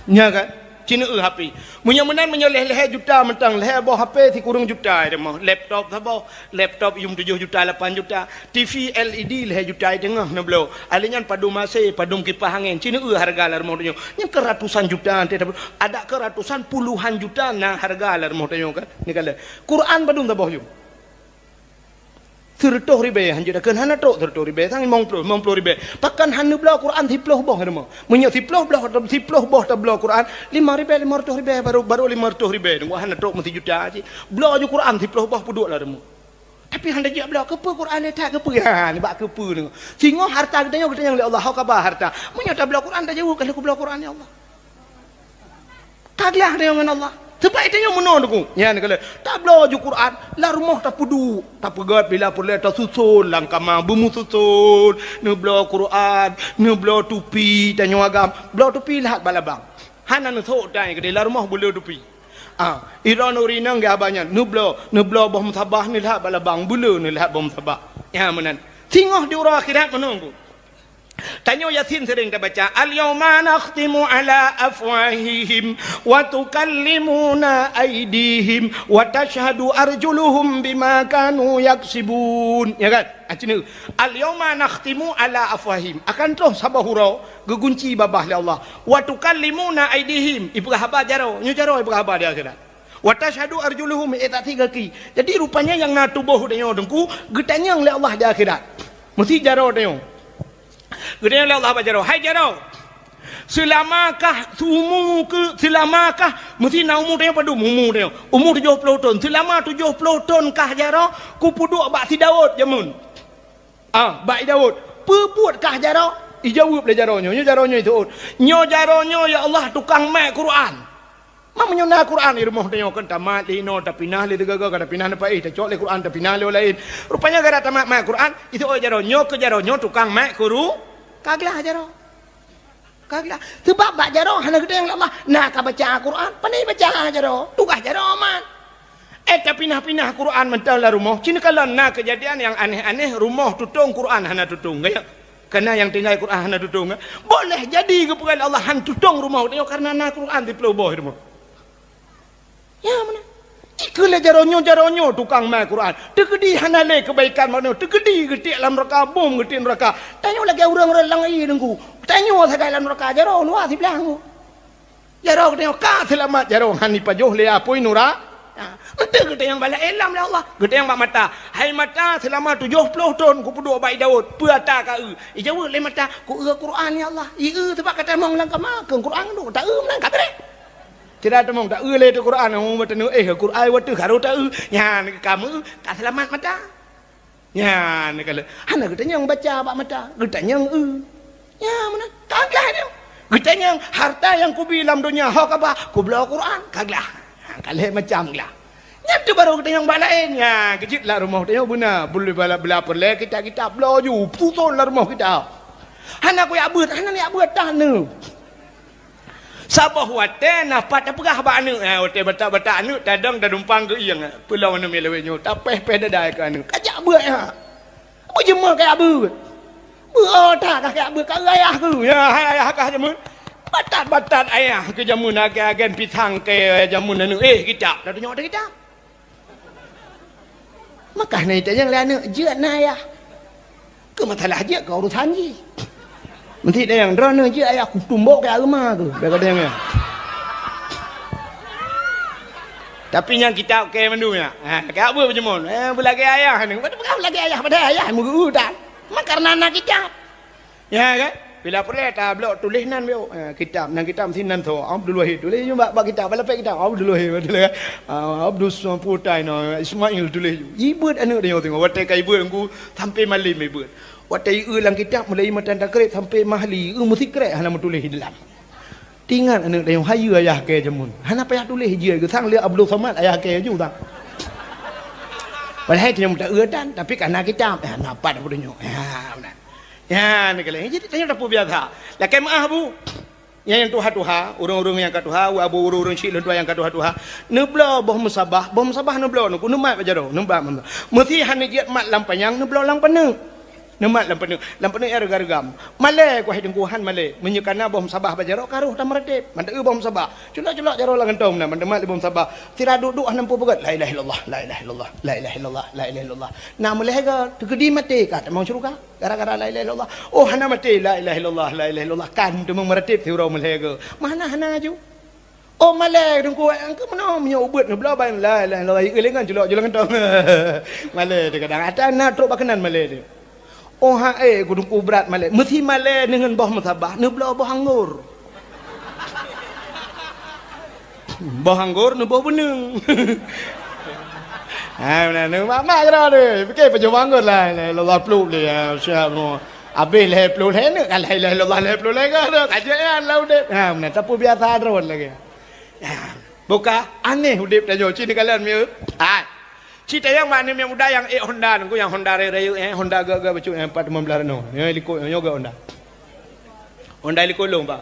Nya kan? Ci neueu H P. Meunyoe meunan, meunyoe lhèe-lhèe juta mantong, lhèe boh H P sikureueng juta, ai rumoh. Laptop saboh, laptop yum tujoh juta, lapan juta. T V L E D lhèe juta teungoh neubloe. Alèh nyan padum A C, padum kipah angén. Ci neueu hareuga lam rumoh tanyoe. Nyan keu ratusan juta, teuh, adak keu ratusan, puluhan juta na hareuga lam rumoh tanyoe kan. Ni kala. Quran padum saboh yum? Sireutôh ribèe, hanjeuet takheun hana trok sireutôh ribèe, sang limong ploh, limong ploh ribèe. Pakon hana bloe Quran siploh boh rumoh? Meunyoe siploh bloh, siploh boh tabloe Quran, lima ribèe, lima reutôh ribèe, baru, baru lima reutôh ribèe. Nunggu hana trok meusijuta cit. Bloe ju Quran siploh boh peuduek lam rumoh. Tapi hana jeuet bloe, keupeue Quran le that, keupeue? Ha, nibak keupeue nyoe. Singoh harta geutanyoe, geutanyong lé Allah, ho kaba harta. Meunyoe tabloe Quran, tajaweueb, "Ka lheueh kubloe Quran, ya Allah." Ka glah tanyoe ngon Allah. Sebab tanyoe meunoe Teungku. Nyan keuh lé. Tabloe ju Quran, lam rumoh tapeuduek, tapeugèt bila peureulèe tasuson lam kama, beumeususon, neubloe Quran, neubloe tupi, tanyoe agam, bloe tupi lheuh bak labang. Hana neusok tai keudéh lam rumoh beulé tupi. Ah, droeneuh ureueng inong geuhaba nyan, neubloe, neubloe boh musabah neulheuh bak labang, beulé neulheuh boh musabah. Nyan meunan. Singoh di uroe akhirat meunoe Teungku. Tanyoe Yasin sering tabaca, "Al-yauma nakhtimu ala afwahihim wa tukallimuna aidihim wa tashhadu arjuluhum bima kanu yaksibun." Ya kan? Ah, cina. "Al-yauma nakhtimu ala afwahihim." Akan troh saboh uroe geugunci babah lé Allah. "Wa tukallimuna aidihim." Ipeugah haba jaroe. Nyoe jaroe ipeugah haba di akhirat. "Wa tashhadu arjuluhum." Eh, tak tiga ki. Jadi rupanya nyang na tuboh tanyoe Teungku geutanyong lé Allah di akhirat. Meusti jaroe tanyoe. Geutanyong lé Allah bak jaroe, "Hai jaroe, seulamakah umu keu, seulamakah," meusti na umu tanyoe padum, umu tanyoe, umu tujoh ploh thon. "Seulama tujoh ploh thon kah jaroe kupeuduek bak si Daud jameun?" Ah, bak si Daud. "Peue buet kah jaroe?" Ijaweueb lé jaroe nyoe, nyoe jaroe nyoe itu'ot. "Nyoe jaroe nyoe, ya Allah, tukang mat Quran." Ma meunyoe na Quran di rumoh tanyoe kan tamat lé inoe, tapinah lé teugaga, ka tapinah neupaih, tacok lé Quran, tapinah lé laén. Rupanya gara tamat mat Quran, itu'ot jaroe nyoe keu jaroe nyoe tukang mat Quran. Ka glah jaroe. Ka glah. Sebab bak jaroe hana geutanyong lé Allah, na ka baca Quran, pane baca jaroe. Tugaih jaroe mat. Eh, tapinah-pinah Quran mantong lam rumoh. Cina kalon na keujadian nyang aneh-aneh, rumoh tutong Quran hana tutong. Gaya. Kana nyang tinggai Quran hana tutong, eh? Boleh jadi geupeugah lé Allah han tutong rumoh tanyoe karena na Quran siploh boh rumoh. Ya, meunan. Ikeu lé jaroe nyoe, jaroe nyoe tukang mat Quran. Teukeudi hana lé keubaikan bak nyoe. Teukeudi geutiek lam neuraka, bom geutiek neuraka. Tanyoe lagèe ureueng-ureueng lam ie Teungku. Tanyoe sagai lam neuraka, jaroe luwa siblah Teungku. Jaroe geutanyoe ka seulamat, jaroe han ipajoh lé apui nura. Ha, enteuk geutanyong bak laén lom lé Allah. Geutanyong bak mata, "Hai mata, seulama tujoh ploh thon kupeuduek bak si Daud, peue ata ka eu?" Ijaweueb lé mata, "Kueu Quran, ya Allah." Ieu sebab ka tamong lam kama, keu Quran tu, ta eu meunan ka beureh. Cira tamong, ta eu lé teuh Quran, oh, bak taneuk, eh, Quran watèe harôh ta eu. Nyan ka meu, ka seulamat mata. Nyan ka lheueh. Hana geutanyong baca bak mata, geutanyong eu. Nyan meunan. Ka glah nyoe. Geutanyong harta nyang kubi lam donya, ho ka bah, kubloe Quran, ka glah. Ha, ka lhèe macam glah. Nyan teuk barô geutanyong bak laén. Nyan, keu jeuet lam rumoh tanyoe beuna. Beu-, bela, bela peureulèe kitab-kitab bloe ju, suson lam rumoh kitab. Hana kujak beuet, hana neujak beuet, tan nyoe. Saboh watèe na pat tapeugah bak aneuk, eh, watèe batat-batat aneuk tadong tadumpang keu ieng, eh, peulom aneuk miet lawét nyoe, tapéh-péh dada keu aneuk. Kajak beuet, ya. Beujeumeu kajak beuet. Beuet that kah kajak beuet, ka eu ayah keuh. Ya, hai ayah kah jameun. Batat-batat ayah keuh jameun agen-agen pisang keu jameun aneuk. Eh, kitab. Dah tunyok ada kitab. Maka na itanyong lé aneuk, "Jeuet na ayah?" Keu masalah jeuet keu urusan jih. Meusti tanyong, "Droeneuh jeuet ayah kutumbok keu aeuma keuh?" Bèk ka tanyong nyan. Tapi nyang kitab keu mandum nyan. Ha, ka beuet beujeumon. Eh, beulagèe ayah ni. Beulagèe ayah, padahai ayah meugeu tan. Maka karena na kitab. Ya kan? Bila peureulèe tablok tuléh nan biôh. Eh, kitab, nan kitab meusti nan tho. Abdul Wahid tuléh nyoe bak, bak kitab, bak lapék kitab. Abdul Wahid, beutôi kan? Ah, Abdul Samputai no, Ismail tuléh. Ibeuet aneuk tanyoe singoh. Watèe ka ibeuet Teungku, sampoe malem ibeuet. Watèe ieu lam kitab, mulai matan takrib sampoe mahli. Ieu meusikrek hana meutuléh di dalam. Teuingat aneuk tanyoe, hayeue ayah kèe jameun. Hana payah tuléh jih, geusang lé Abdul Somad ayah kèe ju tang. Padahai tanyoe meuta-eu tan, tapi ka na kitab. Eh, na pat Abdul nyoe. Ya, beuna. Ya, ni kali. Jadi tanyoe tapeubiasa. Lakèe meu'ah, Bu. Nyang tuha-tuha, ureuëng-ureuëng nyang ka tuha, u abu ureuëng-ureuëng syiek lôn tuha nyang ka tuha-tuha, neubloe boh meusabah, boh meusabah neubloe, neuku neumat bak jaroe, neumat. Meusi hana jeuet mat lam panyang, neubloe lam paneuk. Neumat lam paneuk, lam paneuk nyang reugam-reugam. Malée ku hai Teungku, han malée. Meunyoe kana boh meusabah bak jaroe, ka roh tameuratéb. Mantong eu boh meusabah. Culok-culok jaroe lam gantong na, mantong mat lé boh meusabah. Sira duek-duek hana muphom peugah, "La ilaha illallah, la ilaha illallah, la ilaha illallah, la ilaha illallah." Na meulhèe goe, teukeudi maté ka tamong syeuruga. Gara-gara la ilaha illallah. Oh, hana maté, la ilaha illallah, la ilaha illallah. Kan teumong meuratéb siuroe meulhèe goe. Mana hana ju. Oh, malée Teungku, engkau meunoe meunyoe ubeuet neubloe ban la ilaha illallah, ieu lé ngon culok-culok gantong. Malée teuh kadang. Ata na trok bak keunan malée teuh. Oh, ha, eh, ku Teungku brat malée. Meusi malée deungon boh meusabah, neubloe boh anggor. Boh anggor neuboh beuneung. Ha, meunan, mak-mak keudroe deh. Pike pajoh boh anggor la ilaha illallah ploh lé, ya, siap nyoe. Abéh lhèe ploh lhèe neuk, ka la ilaha illallah lhèe ploh lhèe goe, ka jeuet nyan lam udeb. Ha, meunan, tapeubiasa droe lagée. Ha, buka, aneh udeb tanyoe, ci neukalon mieu. Hai. Ci tayang mak aneuk miet muda nyang ék Honda, nunggu nyang Honda rayeuk-rayeuk, eh, Honda gak-gak bacut, eh, empat lima belas rano. Nyoe likot, nyoe gak Honda. Honda likot lôn, Pak.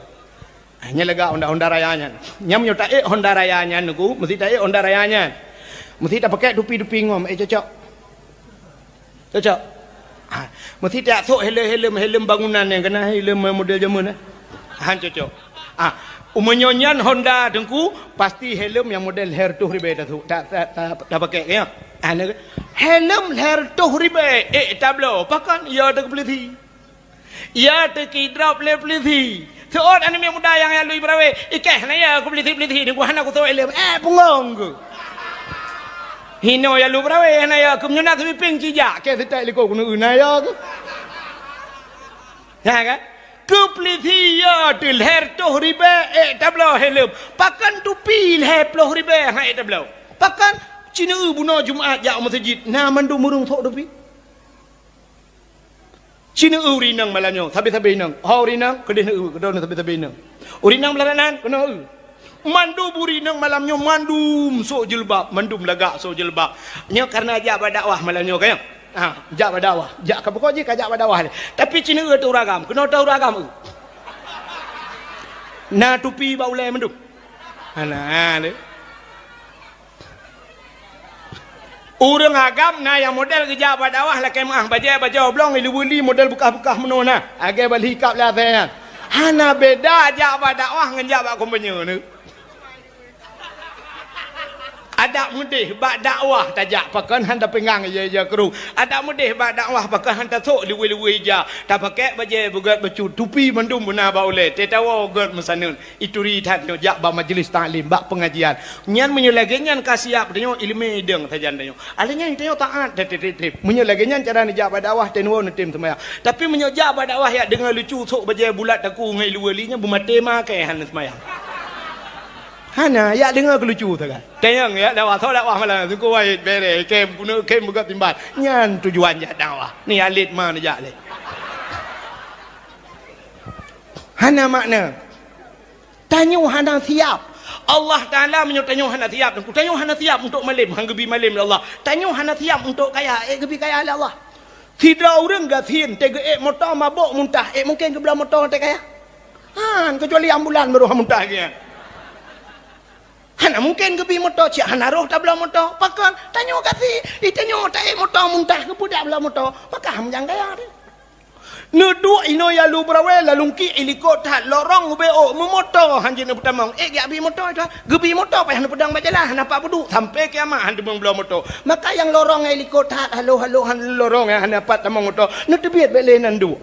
Ah, nyan lagak Honda, Honda Raya nyan. Nyan meunyoe taék Honda Raya nyan, nunggu, meusi taék Honda Raya nyan. Meusi tapakai tupi-tupi ngom, eh, cocok. Cocok. Ah, meusi tajak sok helem-helem, helem bangunan nyang keunan helem model jameun, eh. Han cocok. Ah, meunyoe nyan Honda Teungku, pasti helem nyang model lhèe reutôh ribèe tasok, ta-, ta-, ta-, tapakai, ya. Ah, na, helem lhèe reutôh ribèe, ék tabloe, pakon? Ya teukeupeuleusé. Ya teukidrop lé peulisi. Seuôt aneuk miet muda nyang, nyang lui beurawe, "Ikeh hana ya keu peulisi-peulisi nyoe, hana kusok ileuem." Eh, punggong keuh. Hinoe ya lui beurawe, hana ya keu meunyoe na seubipieng cijak, keh seutek likot keuneuk na ya keuh. Ya kan? Keu peulisi ya teuh lhèe reutôh ribèe ék tabloe heleuem. Pakon tupi lhèe ploh ribèe han ék tabloe. Pakon? Ci neu bunoe Jumat jak u meuseujid, na mandum ureueng sok tupi. Ci neu ureueng inong malam nyoe, sabe-sabe inong. Ho ureueng inong, keudeh neu, keudeh neu sabe-sabe inong. Ureueng inong beularat nan, keunoe eu. Mandum ureueng inong malam nyoe, mandum sok jilbab, mandum lagak sok jilbab. Nyoe karena jak bak dakwah malam nyoe, kan? Ha, jak bak dakwah. Jak ka pokok jih ka jak bak dakwah lé. Tapi ci neu teu ureueng agam, keunoe teu ureueng agam eu. Na tupi bak ulèe mandum. Hana, ha, lé. Ureueng agam na nyang model geujak bak dakwah lakèe meu'ah bajèe bajoe blong, ilu beuli model beukah-beukah meunoe na, lagèe bali kab lé asèe nyan. Hana beda jak bak dakwah ngon jak bak kumpanye nyoe. Adak meudeh bak dakwah tajak pakon han tapinggang ija-ija krueng. Adak meudeh bak dakwah pakon han tasok luwe-luwe ija. Tapakèk bajèe beugèt bacut, tupi mandum beuna bak ulèe, teuh tawoe gèt meusaneut. Ituri that nyoe jak bak majlis taklim, bak pengajian. Nyan meunyoe lagèe nyan ka siap tanyoe, ileumèe idong sajan tanyoe. Akhé nyan tanyoe taat, teuh, teuh, teuh, teuh. Meunyoe lagèe nyan cara neujak bak dakwah, teuh neuwoe neutem seumayang. Tapi meunyoe jak bak dakwah, jak deungoe lucu, sok bajèe bulat taku ngon ilu wali nyan, beumaté makèe hana seumayang. Hana, jak deungoe keu lucu sagai. Tanyong jak dakwah, sok dakwah malam, sungkôh wait, bèrèh, khem, keuneuk khem beugöt timbal. Nyan tujuan jak dakwah. Ni alit ma neujak lé. Hana makna. Tanyoe hana siap. Allah Taala meunyoe tanyoe hana siap, tanyoe hana siap untuk malém, han geubi malém lé Allah. Tanyoe hana siap untuk kaya, ék geubi kaya lé Allah. Sidroe ureueng gasien teuh geuék moto mabök muntah, ék mungken geubloe moto teuh kaya? Han, keucuali ambulan baru han muntah lagèe nyan. Hana mungken geubi moto, cit hana roh tabloe moto. Pakon? Tanyoe gasien, di tanyoe taék moto muntah, keupeue dak bloe moto? Maka han meujang kaya teuh. Neuduek inoe ya lu beurawe, lalungki ilikot that lorong ubé ôk meumoto han jeuet neupeutamong. Ék geujak bi moto itu, geubi moto payah neupeudong bak jalan, hana pat peuduek, sampai kiamat han teumong bloe moto. Maka nyang lorong ilikot that, halo-halo han lorong nyang hana pat tamong moto, neuteubiet bék lé nan duek.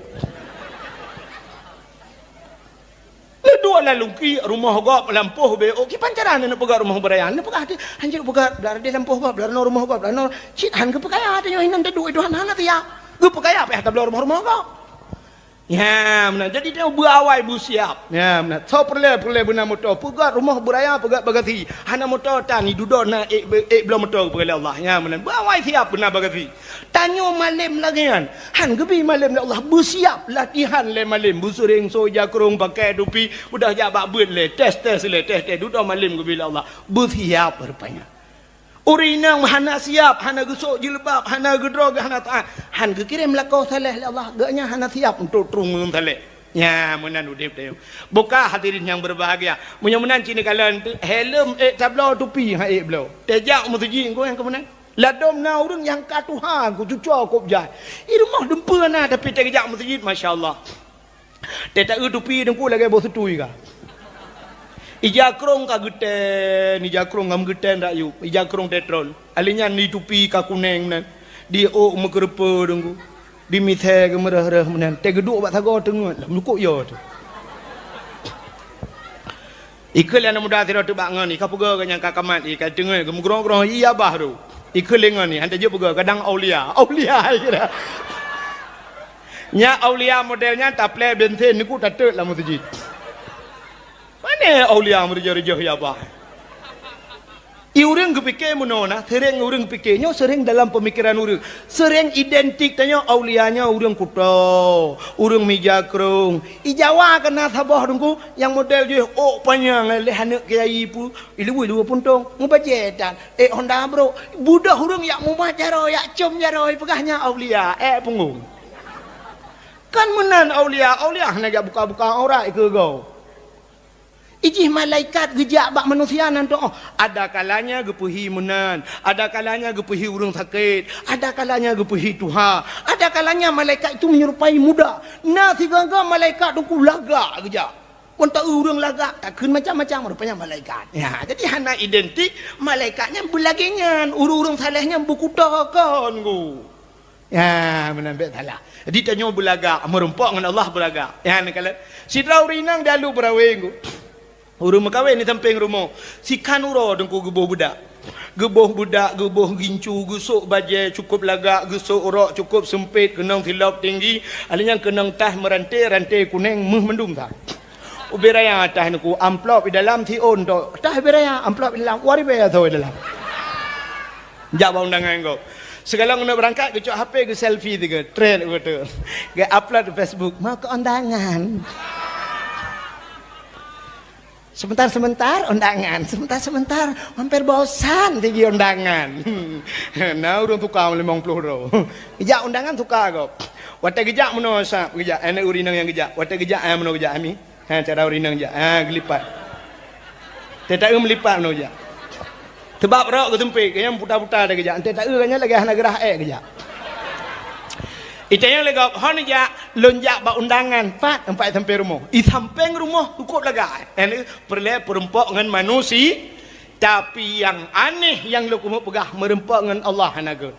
Neuduek lalungki rumoh gob lampôh ubé ôk, kiban cara neupeugah rumoh beuraya, neupeugah hati, han jeuet peugah, blah deh lampôh gob, blah rumoh gob, blah cit han geupeukaya, tanyoe hinan taduek itu han hana siap. Geupeukaya payah tabloe rumoh-rumoh gob. Nyan meunan. Jadi tanyoe beuawai beusiap. Nyan meunan. Soe peureulèe, peureulèe beuna moto. Peugöt rumoh beuraya, peugöt bagasi. Hana moto tan, idudoe na ék, ék bloe moto geupeugah lé Allah. Nyan meunan. Beuawai siap beuna bagasi. Tanyoe malém lagèe nyan. Han geubi malém lé Allah. Beusiap latihan lé malém. Beusureng soe ija krueng, pakai tupi. Udah jak bak beuet lé. Tes-tes lé, tes-tes. Dudoe malém geubi lé Allah. Beusiap rupanya. Ureueng inong hana siap, hana geusok jilbab, hana geudroe, hana taat, han geukirém lakoe saleh lé Allah, geuh nyan hana siap untuk trueng ureueng saleh. Nyan meunan udeb tanyoe. Buka hadirin nyang berbahagia. Meunyoe meunan cit neukalon teuh, helm ék tabloe, tupi han ék bloe. Tajak meuseujid engko nyang keu meunan. Ladom na ureuëng nyang ka tuha ku cuco kop jai. I rumoh dumpeue na tapi tajak meuseujid, masya Allah. Tataeu tupi teungku lagée boh seutui ka. Ija krong ka geutén, ija krong ka meugeutén rakyueb, ija krong tetron. Alinyan di tupi ka kuneng nan. Di ôk meukeureupeue teungku. Di misée geumeureuh-reuh meunan. Teugeuduk bak sagoe teungeut lah, meulukok yo tu. Ikheun lé aneuk muda sidroe teubak ngon i, ka peugah geuh nyang ka kamat i, ka teungeut geumeugrong-grong, iya bah tu. Ikheun lé ngon i, han tajeuet peugah, kadang aulia. Aulia ikira. Nyan aulia model nyan taplé bensin niku tateuk lam meuseujid. Pane aulia meurijah-rijah ya bah. I ureuëng geupike meunoe na, seuréng ureuëng pike nyoe seuréng dalam peumikiran ureuëng. Seuréng identik tanyoe aulia nyoe ureuëng kuto, ureuëng mija krong. I Jawa kana saboh teungku nyang model jih ôk panyang leh aneuk kiai pu, i luwue-luwue puntong, mubajée tan, ék honda brok. Budoh ureuëng yak mumat jaroe, yak com jaroe, peugah nyan aulia, ék punggong. Kan meunan aulia, aulia hana jak buka-buka aurat keu goe. Ijih malaikat geujak bak manusia nan tuoh. Ada kalanya geupeuhi meunan, ada kalanya geupeuhi ureuëng sakét, ada kalanya geupeuhi tuha, ada kalanya malaikat itu menyerupai muda. Na sigaga malaikat teungku lagak geujak. Meunta ureuëng lagak takheun macam-macam rupanya malaikat. Ya, jadi hana identik malaikat nyan beulagée nyan, ureuëng-ureuëng saleh nyan beukuto kon ku. Ya, meunan bék salah. Jadi tanyoe beulagak, meurumpok ngon Allah beulagak. Ya, neukalon. Sidroe ureuëng inong di Alu Beurawe nggu. Ureuëng meukawen di sampéng rumoh. Sikhan uroe teungku geuboh beudak. Geuboh beudak, geuboh gincu, geusok bajée cukôp lagak, geusok rok cukôp seumpét, keunong silop tinggi, alinyan keunong taih meuranté, ranté kuneng, meuh mandum that. Ubé raya taih neuku, amplop di dalam, siôn tok. Taih ubé raya, amplop di dalam, dua ribée atau di dalam. Jak bak undangan gob. Sigohlom keuneuk beurangkat, geucok H P, geuselfie sigoe, trend beutôi. Geu-upload di Facebook, "Mau ke undangan." Sebentar-sebentar undangan, sebentar-sebentar hampir bosan sigi undangan. Na ureuëng tuka limong ploh droe. Geujak undangan tuka gob. Watée geujak meunoe sab geujak, aneuk ureuëng inong nyang geujak. Watée geujak, ah, meunoe geujak, ami. Ha, cara ureuëng inong jak. Ha, geulipat. Teuta-eu meulipat meunoe jak. Teubab rok geuseumpét, geuhnyan puta-puta dah geujak. Teuta-eu geuhnyan lagée hana geurah ék geujak. Itanyong lé gob, "Hon jak, lôn jak bak undangan." Pat, empat sampéng rumoh. I sampéng rumoh cukôp lagak. Nyang peureulée peurumpok ngon manusia. Tapi nyang aneh nyang lôn keumeung peugah, meurumpok ngon Allah hana gét.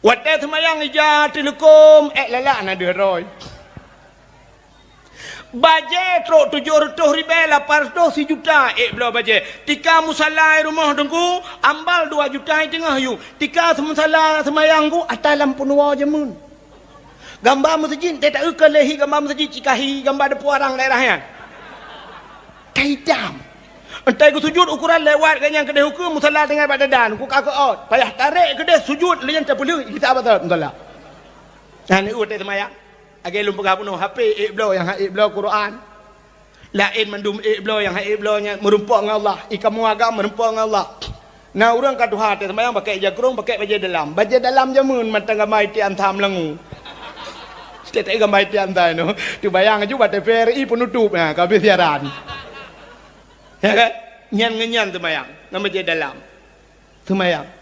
Watée seumayang ija teuleukom, ék lalak na deuh droe. Bajée trok tujoh reutôh ribée, lapan reutôh, sijuta ék bloe bajée. Tika musala i rumoh teungku, ambal dua juta i teungoh yue. Tika musala seumayang ku, ata lam peunuwoe jameun. Gamba meuseujid, teuta-eu keu lé hi gamba meuseujid, cikahi gamba deupue arang daerah nyan. Ka itam. Entai geusujut ukuran lewat geuhnyan keudeh ukeue musala tinggai bak dadan, ku ka keuôt. Payah tarek keudeh sujut lé nyan teupeuleueh gisa batat musala. Nyan watée seumayang. Lagée lôn peugah bunoe, H P ék bloe nyang han ék bloe Quran. Laén mandum ék bloe nyang han ék bloe nyan meurumpok ngon Allah. I kamoe agam meurumpok ngon Allah. Na ureuëng ka tuha teuh seumayang pakai ija krong, pakai bajée dalam. Bajée dalam jameun mantong gamba itian tham langu. Setiap gamba itian tham nyoe. Teubayang aju bak T V R I penutup, ha, ka habéh siaran. Ya kan? Nyan ngon nyan seumayang, ngon bajée dalam. Seumayang.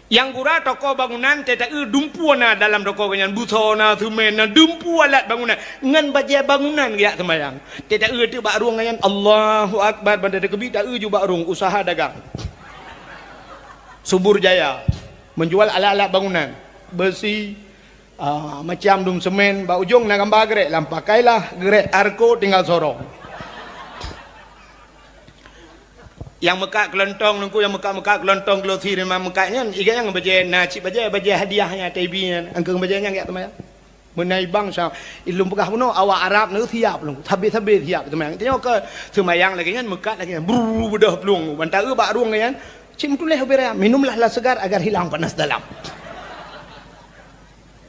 Nyang gura toko bangunan, teuta-eu dumpeue na dalam toko nyan, buso na, seumén na, dumpeue alat bangunan. Ngon bajée bangunan geujak seumayang. Teuta-eu teuk bak rueng nyan, Allahu Akbar, banda teukeubi ta-eu ju bak rueng, usaha dagang. Subur Jaya, menjual alat-alat bangunan, beusi, ah, macam dum seumén, bak ujong na gamba geurék, lam pakailah geurék Arco tinggal sorong. Nyang meukat keulontong nungku, nyang meukat-meukat keulontong glosi rimang meukat nyan, iga nyang bajée na cit bajée, bajée hadiah nyan, T V nyan, angkeueng bajée nyan geujak seumayang. Meunai bangsa, ilôn peugah bunoe, awak Arab neu siap lôn, sabe-sabe siap seumayang. Tanyoe keu seumayang lagée nyan, meukat lagée nyan, bru, beudôh plueng, mantong bak rueng nyan, cit meutuléh ubé raya, "Minumlah lah segar agar hilang panas dalam."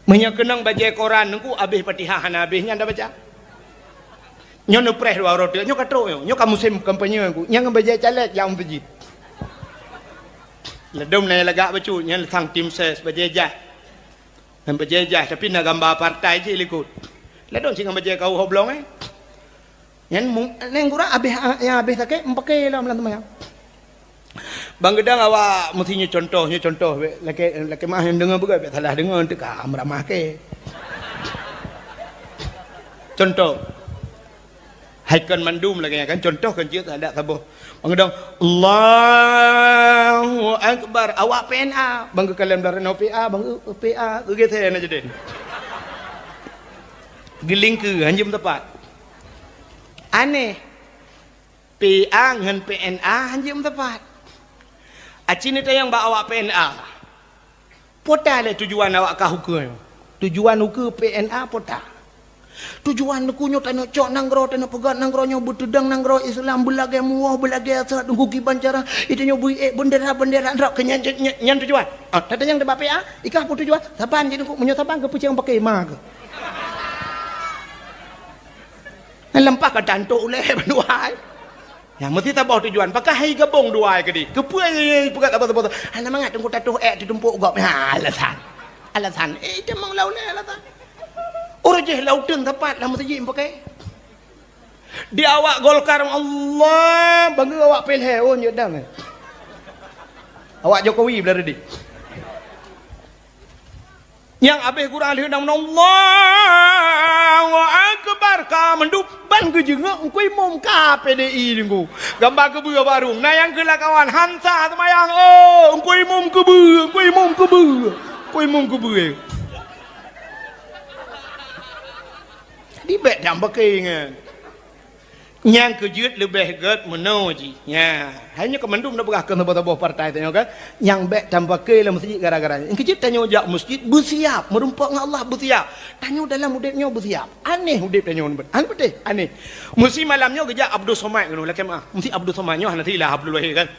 Meunyoe keunong bajée koran nungku, abéh Fatihah hana abéh nyan tabaca. Nyoe neupreh dua uroe teuk, nyoe ka trok nyoe, nyoe ka musém kampanye nungku, nyang bajée caleg nyang meuseujid. Ladom na lagak bacut, nyan sang tim ses bajée jaih. Nyan bajée jaih, tapi na gamba partai jih likot. Ladôm cit ngon bajèe kawöh ho blong, eh. Nyan mu-, nyan gura abéh, nyang abéh sakét, meupaké lom lam seumayang. Bang geudang awak meusti nyoe contoh, nyoe contoh, bèk lakèe, lakèe meu'ah nyang deungö beugöt, bèk salah deungö, teuka meuramah kèe. Contoh. Hai kon mandum lagèe nyan kan, contoh kon jeuet adak saboh. Bang geudong, "Allahu Akbar." Awak P N A, bang geukalon blah reunoe P A, bang geu-, P A, geugeusé na jadi. Geulingkeue, hanjeuet meutepat. Aneh. P A ngon P N A hanjeuet meutepat. Aci neutanyong bak awak P N A. Peue ta lé tujuan awak kah ukeue nyoe? Tujuan ukeue P N A peue ta? Tujuan ukeue nyoe taneuk cok nanggroe, taneuk peugöt nanggroe nyoe, beuteudong nanggroe Islam, beulagèe muwoh, beulagèe asat, teungku kiban cara, itu nyoe bui ék bendera-bendera, nrok keu nyan, nyan, nyan tujuan. Ah, tatanyong bak P A, ikah peue tujuan? Saban jih teungku, meunyoe saban geupeucang paké ma keuh. Nyan leumpah ka tantok ulèe bandua hai. Nyan meusti saboh tujuan. Pakon hai gabong dua hai keudéh? Keupeue peugah saboh-saboh? Hana mangat teungku tatoh ék teutumpok gob. Ha, alasan. Alasan. Eh, itu memang lau lé alasan. Ureueng jih lau teun sapat lam meuseujid pakai. Di awak Golkar, Allah, bangga awak P L H, oh, nyodang. Awak Jokowi belah reudi. Nyang abéh gura lheueh nang, "Allahu Akbar," ka mandum ban geujeungok Teungku Imum ka P D I Teungku. Gamba keubeue barô. Na nyang keu lakawan, hansa seumayang, oh, Teungku Imum keubeue, Teungku Imum keubeue, Teungku Imum keubeue. Jadi bèk dam bakée nyan. Nyang keu jeuet leubeh gét meunoe jih. Nya, hai nyoe keu mandum na peugah keu saboh-saboh partai tanyoe kan. Nyang bèk tampakée lam meuseujid gara-gara nyan. Nyang keu jeuet tanyoe jak meuseujid beusiap, meurumpok ngon Allah beusiap. Tanyoe dalam udép nyoe beusiap. Aneh udép tanyoe nibak. Aneh beutôi, aneh. Meusi malam nyoe geujak Abdul Somad keunoe, lakée meu'ah. Meusi Abdul Somad nyoe hana silah Abdul Wahid kan.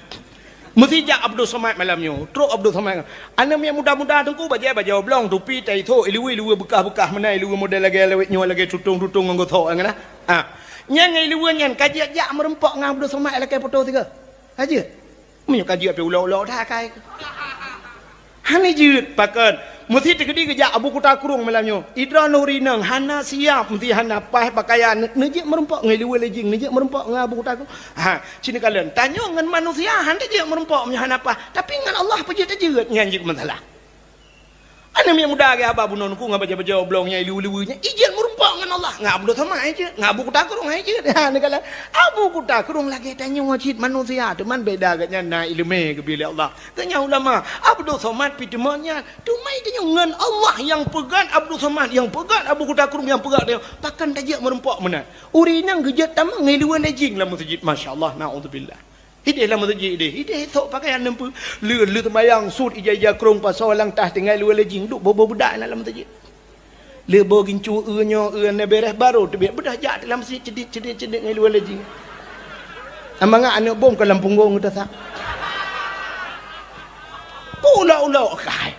Meusi jak Abdul Somad malam nyoe. Trok Abdul Somad. Aneuk miet muda-muda teungku bajèe bajèe oblong, tupi, tai thok, iluweue-iluweue beukah-beukah meunan, iluweue model lagèe lawét nyoe, lagèe tutong-tutong ngon geuthok nyan nah. Ha. Nyan ngon iluweue nyan ka jeuet jak meurumpok ngon Abdul Somad lakèe foto sigoe. Ka jeuet. Meunyoe ka jeuet pih ulok-ulok that akai. Hana jeuet pakon. Meusi teukeudi geujak Abu Kuta Krueng malam nyoe. Idroeneuh rineueng hana siap, meusi hana paih pakaian, neujeuet meurumpok ngon iluweue lejing, neujeuet meurumpok ngon Abu Kuta Krueng. Ha, sini kalon. Tanyoe ngon manusia hana jeuet meurumpok meunyoe hana paih, tapi ngon Allah peue jeuet tajeuet nyan jeuet meusalah. Aneuk miet muda lagèe haba bunoe teungku ngon bajèe-bajèe oblong nyan iluweue-luweue nyan, ijeuet meurumpok ngon Allah. Ngon Abdul Somad ijeuet, ngon Abu Kuta Krueng ijeuet. Ha, neukalon Abu Kuta Krueng lagèe tanyoe cit manusia, teuma beda geuhnyan na ileumèe geubri lé Allah. Geuhnyan ulama, Abdul Somad pih teuma nyan. Teuma tanyoe ngon Allah nyang peugöt Abdul Somad, nyang peugöt Abu Kuta Krueng, nyang peugöt tanyoe. Pakon tajeuet meurumpok meunan. Ureueng inong geujeuet tamong ngon iluweue lejing lam meuseujid, masya Allah, naudzubillah. Idéh lam meuseujid idéh, idéh sok pakaian neumpeue. Lheueh, lheueh seumayang sut ija-ija krông pasoe lam tah tinggai iluweue lejing, duek boh-boh beudak na lam meuseujid. Lheueh boh gincu eu nyoe, eu na bèrèh barô teubiet, beudôh jak lam meuseujid ceudik-ceudik-ceudik ngon iluweue lejing. Amangat aneuk bom ka lam punggong geuh tasak. Ulok-ulok kai.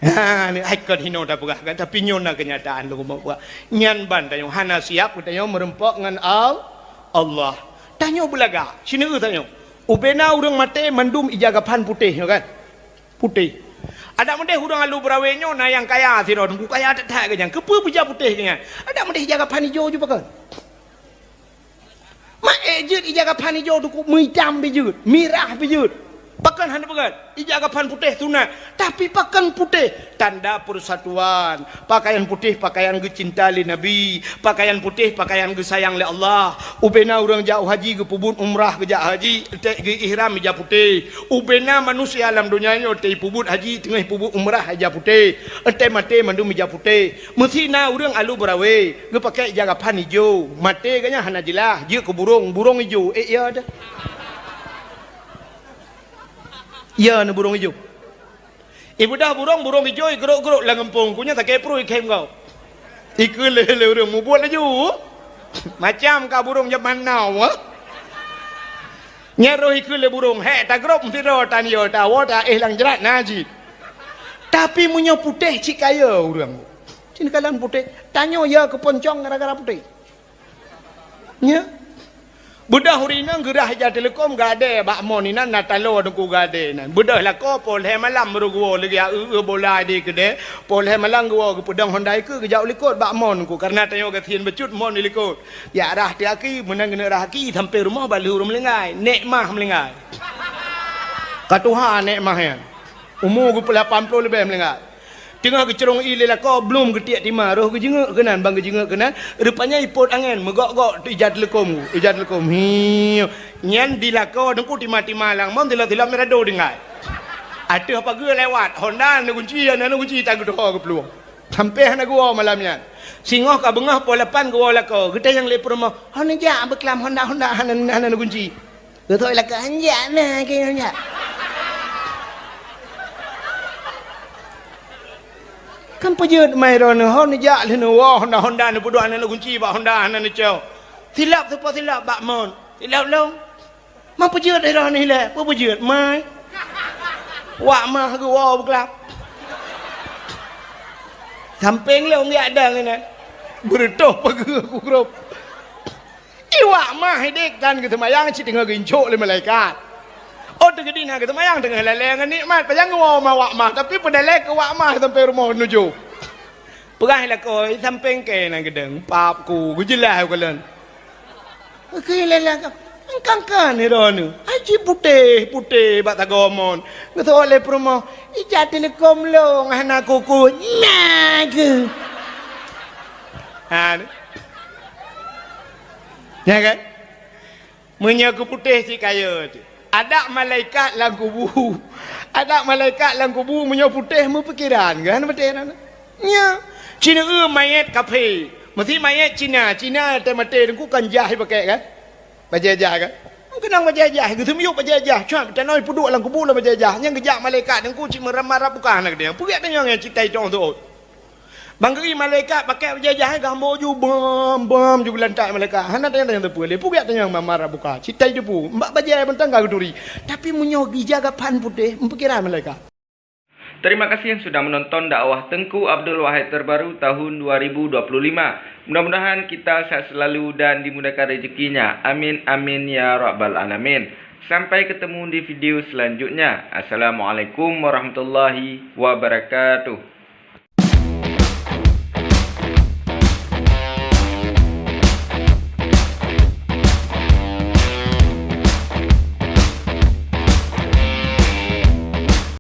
Ha, ni hai kon hinoe tapeugah kan, tapi nyoe na keunyataan lôn keuneuk peugah. Nyan ban tanyoe hana siap geutanyoe meurumpok ngon Al-, Allah. Tanyoe beulagak, sineuk tanyoe. Ubena ureueng maté mandum ija gaphan putéh nyoe kan? Putéh. Adak meudeh ureueng alu Beurawe nyoe na nyang kaya sidroe teungku, kaya that-that geuhnyan. Keupeue beuja putéh geuhnyan? Adak meudeh ija gaphan ijo ju pakon? Mak ék jeuet ija gaphan ijo teungku, meuitam pih jeuet, mirah pih jeuet. Pakon hana peugah? Ija gaphan putéh sunat, tapi pakon putéh? Tanda persatuan. Pakaian putéh pakaian geucinta lé Nabi, pakaian putéh pakaian geusayang lé Allah. Ubena ureueng jak haji geupeubuet umrah geujak haji, teuh geu-ihram ija putéh. Ubena manusia lam donya nyoe teuh peubuet haji teungoh peubuet umrah ija putéh, teuh maté mandum ija putéh. Meusi na ureueng alu Beurawe geupakè ija gaphan ijo, maté geuhnyan hana jeulaih, jeuet keu burông, burông ijo, ék ya teuh. Ya na burông ijo. Ibeudôh burông, burông ijo igrôk-grôk lam gampông, ku nyan sakét pruet ikhém gob. Ikheun lé, lé ureueng mubuet laju. Macam ka burông jameun now, ha? Nyan roh ikheun lé burông, hék tagrôp sidroe tan yo tawoe taéh lam jrat na jih. Tapi meunyoe putéh cit kaya ureueng. Cit kalon putéh, tanyoe ya keuponcong gara-gara putéh. Nya. Beudôh ureueng inong geurhah ija teuleukom geuadée bak mon inan na taloe teungku geuadée inan. Beudôh lakoe poh lhée malam baru geuwoe lagée eu-eu bola di keudée, poh lhée malam geuwoe geupeudong Honda ikeue geujak u likot bak mon teungku, kareuna tanyoe gasien bacut mon di likot. Jak rhah teuh aki, meunan keuneuk rhah aki sampoe rumoh bak lheueh ureueng meulinggai, nek mah meulinggai. Ka tuha nek mah nyan. Umu geupeulapan ploh leubeh meulinggai. Teungoh geucurong ié lé lakoe, blom geutiek tima, roh geujeungeuk keunan, ban geujeungeuk keunan, rupanya ipot angén, meugok-gok ija teuleukom, ija teuleukom. Hiu. Nyan di lakoe teungku tima-tima lam mon, tilap-tilap meurado tinggai. Ateueh pageue lewat, Honda na gunci, na gunci tan geuteuho geuplueng. Sampoe hana geuwoe malam nyan. Singoh ka beungoh poh lapan geuwoe lakoe, geutanyong lé peurumoh, "Ho neujak beuklam Honda-Honda hana, hana gunci?" Geuthok ilaka, "Hanjak na keu hanjak." Kan peujeuet mai droeneuh, ho neujak lheueh neuwoe Honda-Honda neupeuduek hana neugunci bak Honda hana neucok. Silap teupeue silap bak mon. Silap lom. Ma peujeuet droeneuh ilée, peue peujeuet mai. Wak mah geuwoe beuklap. Sampéng lom jak dang inan. Beureutoh pageue kugrop. Iwak mah idék tan geuseumayang cit teungoh geuincok lé malaikat. Oh teugeudi na geuseumayang teungoh lalée ngon nikmat, pajan geuwoe ma wak mah, tapi peudalée keu wak mah sampoe rumoh nujoh. Peugah lakoe sampéng kée na geudong, pap ku geujeulaih u kalon. Keu lé lakoe, engkangkan droeneuh, aji putéh-putéh bak tagoe mon. Geuseuôt lé peurumoh, ija teuleukom lôn hana kuku, na keuh. Ha. Nyan kan? Meunyoe keuputéh cit kayée teuh. Adak malaikat lam kubu. Adak malaikat lam kubu meunyoe putéh meupikiran kan beutôi na. Nya, Cina eu mayét kaphé. Meusi mayét Cina, Cina teuh maté teungku kan jah ipakèk kan? Bajèe jah kan? Keunong bajèe jah, geuseumiyueb bajèe jah, cok tanoh ipeuduek lam kubu lam bajèe jah. Nyang geujak malaikat teungku cit meurab-marab buka hana geudeh. Peugét tanyong nyang cit tai tong teuôt. Ban geuié malaikat pakèk bajèe jah, geuhambo ju bam-bam ju geulantak malaikat. Hana tanyong-tanyong teupeue lé. Peugét tanyong mamar buka. Citai teupeue. Bak bajèe mantong ka geuturi. Tapi meunyoe gija gapan putéh, meupikiran malaikat. Terima kasih sudah menonton dakwah Tengku Abdul Wahid terbaru tahun dua ribu dua puluh lima. Mudah-mudahan kita sehat selalu dan dimudahkan rezekinya. Amin, amin, ya rabbal alamin. Sampai ketemu di video selanjutnya. Assalamualaikum warahmatullahi wabarakatuh.